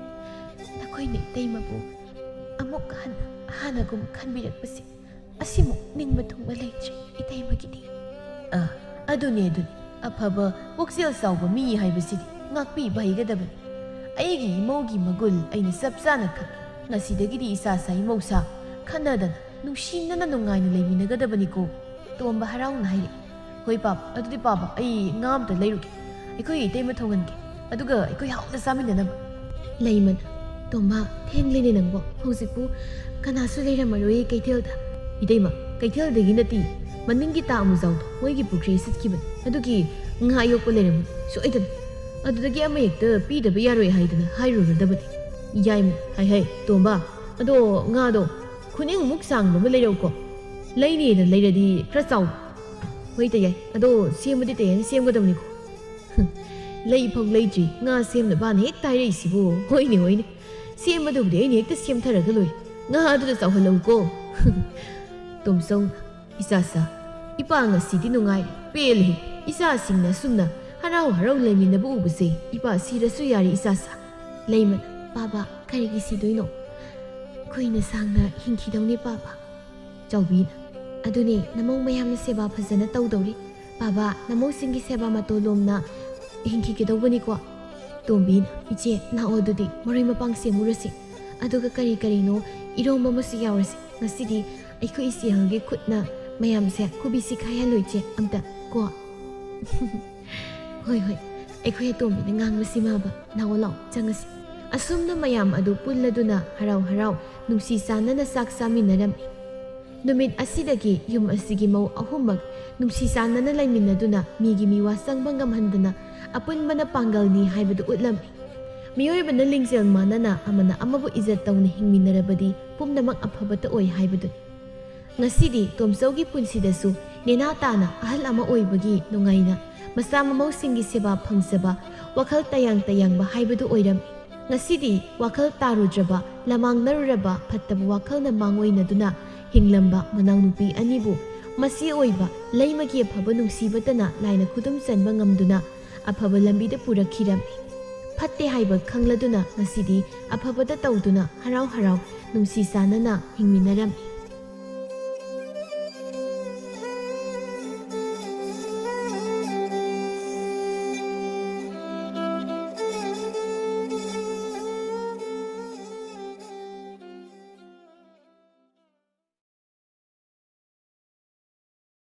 ꯅꯈꯣꯏꯅ ꯏꯇꯩꯃꯕꯨ ꯑꯃꯨꯛ ꯍꯟꯅ ꯍꯥꯟꯅꯒꯨꯝ ꯈꯟꯕꯤꯔꯛꯄꯁꯦ, ꯑꯁꯤꯃꯨꯛ ꯅꯤꯡꯕ ꯊꯨꯡꯕ ꯂꯩꯇ꯭ꯔꯦ ꯏꯇꯩꯃꯒꯤꯗꯤ꯫" ꯑ, ꯑꯗꯨꯅꯤ, ꯑꯗꯨꯅꯤ꯫ ꯑꯐꯕ ꯄꯨꯛꯆꯦꯜ ꯆꯥꯎꯕ ꯃꯤ ꯍꯥꯏꯕꯁꯤꯗꯤ ꯉꯥꯛꯄꯤꯕ ꯍꯩꯒꯗꯕꯅꯤ꯫ ꯑꯩꯒꯤ ꯏꯃꯧꯒꯤ ꯃꯒꯨꯜ ꯑꯩꯅ ꯆꯞ ꯆꯥꯅ ꯈꯪꯏ꯫ ꯉꯁꯤꯗꯒꯤꯗꯤ ꯏꯆꯥ ꯁꯥ ꯏꯃꯧ ꯁꯥ ꯈꯟꯅꯗꯅ ꯅꯨꯡꯁꯤꯅꯅ ꯅꯨꯡꯉꯥꯏꯅ ꯂꯩꯃꯤꯟꯅꯒꯗꯕꯅꯤꯀꯣ꯫ ꯇꯣꯝꯕ ꯍꯔꯥꯎꯅ ꯍꯥꯏꯔꯛꯏ꯫ "ꯍꯣꯏ ꯄꯥꯕ, ꯑꯗꯨꯗꯤ ꯄꯥꯕ, ꯑꯩ ꯉꯥ ꯑꯝꯇ ꯂꯩꯔꯨꯒꯦ꯫ ꯑꯩꯈꯣꯏ ꯏꯇꯩꯃ ꯊꯣꯡꯍꯟꯒꯦ꯫ ꯑꯗꯨꯒ ꯑꯩꯈꯣꯏ ꯍꯥꯎꯅ ꯆꯥꯃꯤꯟꯅꯅꯕ꯫" "ꯂꯩꯃꯅ, ꯇꯣꯝꯕ, ꯊꯦꯡꯂꯦꯅꯦ ꯅꯪꯕꯣ꯫ ꯍꯧꯖꯤꯛꯄꯨ ꯀꯅꯥꯁꯨ ꯂꯩꯔꯝꯃꯔꯣꯏꯌꯦ ꯀꯩꯊꯦꯜꯗ꯫" "ꯏꯇꯩꯃ, ꯀꯩꯊꯦꯜꯗꯒꯤ ꯅꯠꯇꯦ, ꯃꯅꯤꯡꯒꯤ ꯇꯥ ꯑꯃꯨꯖꯥꯎꯗꯣ ꯃꯣꯏꯒꯤ ꯄꯨꯈ꯭ꯔꯤ ꯁꯤꯠꯈꯤꯕꯅꯤ꯫ ꯑꯗꯨꯒꯤ ꯉꯥ ꯌꯣꯛꯄ ꯂꯩꯔꯝꯃꯅꯤ ꯁꯣꯏꯗꯅ꯫ ꯑꯗꯨꯗꯒꯤ ꯑꯃ ꯍꯦꯛꯇ ꯄꯤꯗꯕ ꯌꯥꯔꯣꯏ ꯍꯥꯏꯗꯅ ꯍꯥꯏꯔꯨꯔꯗꯕꯅꯤ꯫" ꯌꯥꯏꯃ, "ꯍꯥꯏ ꯍꯥꯏ, ꯇꯣꯝꯕ, ꯑꯗꯣ ꯉꯥꯗꯣ ꯈꯨꯅꯤꯡꯃꯨꯛ ꯁꯥꯡꯕ ꯑꯃ ꯂꯩꯔꯧꯀꯣ꯫ ꯂꯩꯅꯦꯅ ꯂꯩꯔꯗꯤ ꯈꯔ ꯆꯥꯎꯕ꯫" "ꯍꯣꯏꯗ ꯌꯥꯏ, ꯑꯗꯣ ꯁꯦꯝꯕꯗꯤ ꯇꯌꯥꯏꯅ ꯁꯦꯝꯒꯗꯕꯅꯤꯀꯣ꯫" "ꯂꯩ ꯐꯥꯎ ꯂꯩꯗ꯭ꯔꯤ, ꯉꯥ ꯁꯦꯝꯅꯕꯅ ꯍꯦꯛꯇ ꯍꯥꯏꯔꯛꯏꯁꯤꯕꯨ?" "ꯍꯣꯏꯅꯦ, ꯍꯣꯏꯅꯦ, ꯁꯦꯝꯕꯗꯨꯕꯨꯗꯤ ꯑꯩꯅ ꯍꯦꯛꯇ ꯁꯦꯝꯊꯔꯒ ꯂꯣꯏꯔꯦ꯫ ꯉꯥꯗꯨꯗ ꯆꯥꯎꯍꯜꯂꯧꯀꯣ꯫" ꯇꯣꯝꯆꯧꯅ, "ꯏꯆꯥꯁꯥ, ꯏꯄꯥ ꯉꯁꯤꯗꯤ ꯅꯨꯡꯉꯥꯏ, ꯄꯦꯜꯂꯦ꯫ ꯏꯆꯥꯁꯤꯡꯅ ꯑꯁꯨꯝꯅ ꯍꯔꯥꯎ ꯍꯔꯥꯎ ꯂꯩꯃꯤꯟꯅꯕ ꯎꯕꯁꯦ ꯏꯄꯥ ꯁꯤꯔꯁꯨ ꯌꯥꯔꯦ ꯏꯆꯥꯁꯥ꯫" ꯂꯩꯃꯅ, "ꯄꯥꯕ, ꯀꯔꯤꯒꯤ ꯁꯤꯗꯣꯏꯅꯣ? ꯀꯨꯏꯅ ꯁꯥꯡꯅ ꯍꯤꯡꯈꯤꯗꯧꯅꯦ ꯄꯥꯕ꯫" ꯆꯥꯎꯕꯤꯅ, "ꯑꯗꯨꯅꯦ, ꯅꯃꯧ ꯃꯌꯥꯝꯅ ꯁꯦꯕꯥ ꯐꯖꯅ ꯇꯧꯗꯧꯔꯤ꯫ "ꯕꯥꯕꯥ, ꯅꯃꯧꯁꯤꯡꯒꯤ ꯁꯦꯕꯥ ꯃꯇꯧ ꯂꯣꯝꯅ ꯍꯤꯡꯈꯤꯒꯗꯧꯕꯅꯤꯀꯣ?" ꯇꯣꯝꯕꯤꯅ, "ꯏꯆꯦ, ꯂꯥꯛꯑꯣ, ꯑꯗꯨꯗꯤ ꯃꯔꯣꯏ ꯃꯄꯥꯡ ꯁꯦꯝꯃꯨꯔꯁꯤ꯫ ꯑꯗꯨꯒ ꯀꯔꯤ ꯀꯔꯤꯅꯣ, ꯏꯔꯣꯝꯕ ꯑꯃꯁꯨ ꯌꯥꯎꯔꯁꯤ꯫ ꯉꯁꯤꯗꯤ ꯑꯩꯈꯣꯏ ꯏꯆꯦꯍꯜꯒꯤ ꯈꯨꯠꯅ ꯃꯌꯥꯝꯁꯦ ꯈꯨꯕꯤꯁꯤ ꯈꯥꯏꯍꯜꯂꯣ, ꯏꯆꯦ, ꯑꯝꯇ ꯀꯣ?" "ꯍꯣꯏ, ꯍꯣꯏ, ꯑꯩꯈꯣꯏ ꯑꯇꯣꯝꯕꯤꯅ ꯉꯥꯡꯕꯁꯤ ꯃꯥꯕ꯫ ꯂꯥꯛꯑꯣ, ꯂꯥꯛꯑꯣ, ꯆꯪꯉꯁꯤ꯫" ꯑꯁꯨꯝꯅ ꯃꯌꯥꯝ ꯑꯗꯨ ꯄꯨꯜꯂꯗꯨꯅ ꯍꯔꯥꯎ ꯍꯔꯥꯎ ꯅꯨꯡꯁꯤ ꯆꯥꯟꯅꯅ ꯆꯥꯛ ꯆꯥꯃꯤꯟꯅꯔꯝꯃꯤ꯫ ꯅꯨꯃꯤꯠ ꯑꯁꯤꯗꯒꯤ ꯌꯨꯝ ꯑꯁꯤꯒꯤ ꯃꯧ ꯑꯍꯨꯝꯃꯛ ꯅꯨꯡꯁꯤ ꯆꯥꯟꯅꯅ ꯂꯩꯃꯤꯟꯅꯗꯨꯅ ꯃꯤꯒꯤ ꯃꯤꯋꯥ ꯆꯪꯕ ꯉꯝꯍꯟꯗꯅ ꯑꯄꯨꯟꯕꯅ ꯄꯥꯡꯒꯜꯅꯤ ꯍꯥꯏꯕꯗꯨ ꯎꯠꯂꯝꯃꯤ꯫ ꯃꯤꯑꯣꯏꯕꯅ ꯂꯤꯡꯖꯦꯜ ꯃꯥꯟꯅꯅ ꯑꯃꯅ ꯑꯃꯕꯨ ꯏꯖꯠ ꯇꯧꯅ ꯍꯤꯡꯃꯤꯟꯅꯔꯕꯗꯤ ꯄꯨꯝꯅꯃꯛ ꯑꯐꯕꯇ ꯑꯣꯏ ꯍꯥꯏꯕꯗꯨꯅꯤ꯫ ꯉꯁꯤꯗꯤ ꯇꯣꯝꯆꯧꯒꯤ ꯄꯨꯟꯁꯤꯗꯁꯨ ꯅꯦꯅꯥ ꯇꯥꯅ ꯑꯍꯜ ꯑꯃ ꯑꯣꯏꯕꯒꯤ ꯅꯨꯡꯉꯥꯏꯅ ꯃꯆꯥ ꯃꯃꯧꯁꯤꯡꯒꯤ ꯁꯦꯕꯥ ꯐꯪꯖꯕ, ꯋꯥꯈꯜ ꯇꯌꯥꯡ ꯇꯌꯥꯡꯕ ꯍꯥꯏꯕꯗꯨ ꯑꯣꯏꯔꯝꯃꯤ꯫ ꯉꯁꯤꯗꯤ ꯋꯥꯈꯜ ꯇꯥꯔꯨꯗ꯭ꯔꯕ, ꯂꯃꯥꯡꯅꯔꯨꯔꯕ ꯐꯠꯇꯕ ꯋꯥꯈꯜꯅ ꯃꯥꯡꯑꯣꯏꯅꯗꯨꯅ ꯍꯤꯡꯂꯝꯕ ꯃꯅꯥꯎꯅꯨꯄꯤ ꯑꯅꯤꯕꯨ ꯃꯆꯦ ꯑꯣꯏꯕ ꯂꯩꯃꯒꯤ ꯑꯐꯕ ꯅꯨꯡꯁꯤꯕꯇꯅ ꯂꯥꯏꯅ ꯈꯨꯗꯨꯝ ꯆꯟꯕ ꯉꯝꯗꯨꯅ ꯑꯐꯕ ꯂꯝꯕꯤꯗ ꯄꯨꯔꯛꯈꯤꯔꯝꯃꯤ꯫ ꯐꯠꯇꯦ ꯍꯥꯏꯕ ꯈꯪꯂꯗꯨꯅ ꯉꯁꯤꯗꯤ ꯑꯐꯕꯇ ꯇꯧꯗꯨꯅ ꯍꯔꯥꯎ ꯍꯔꯥꯎ ꯅꯨꯡꯁꯤ ꯆꯥꯟꯅꯅ ꯍꯤꯡꯃꯤꯟꯅꯔꯝꯃꯤ꯫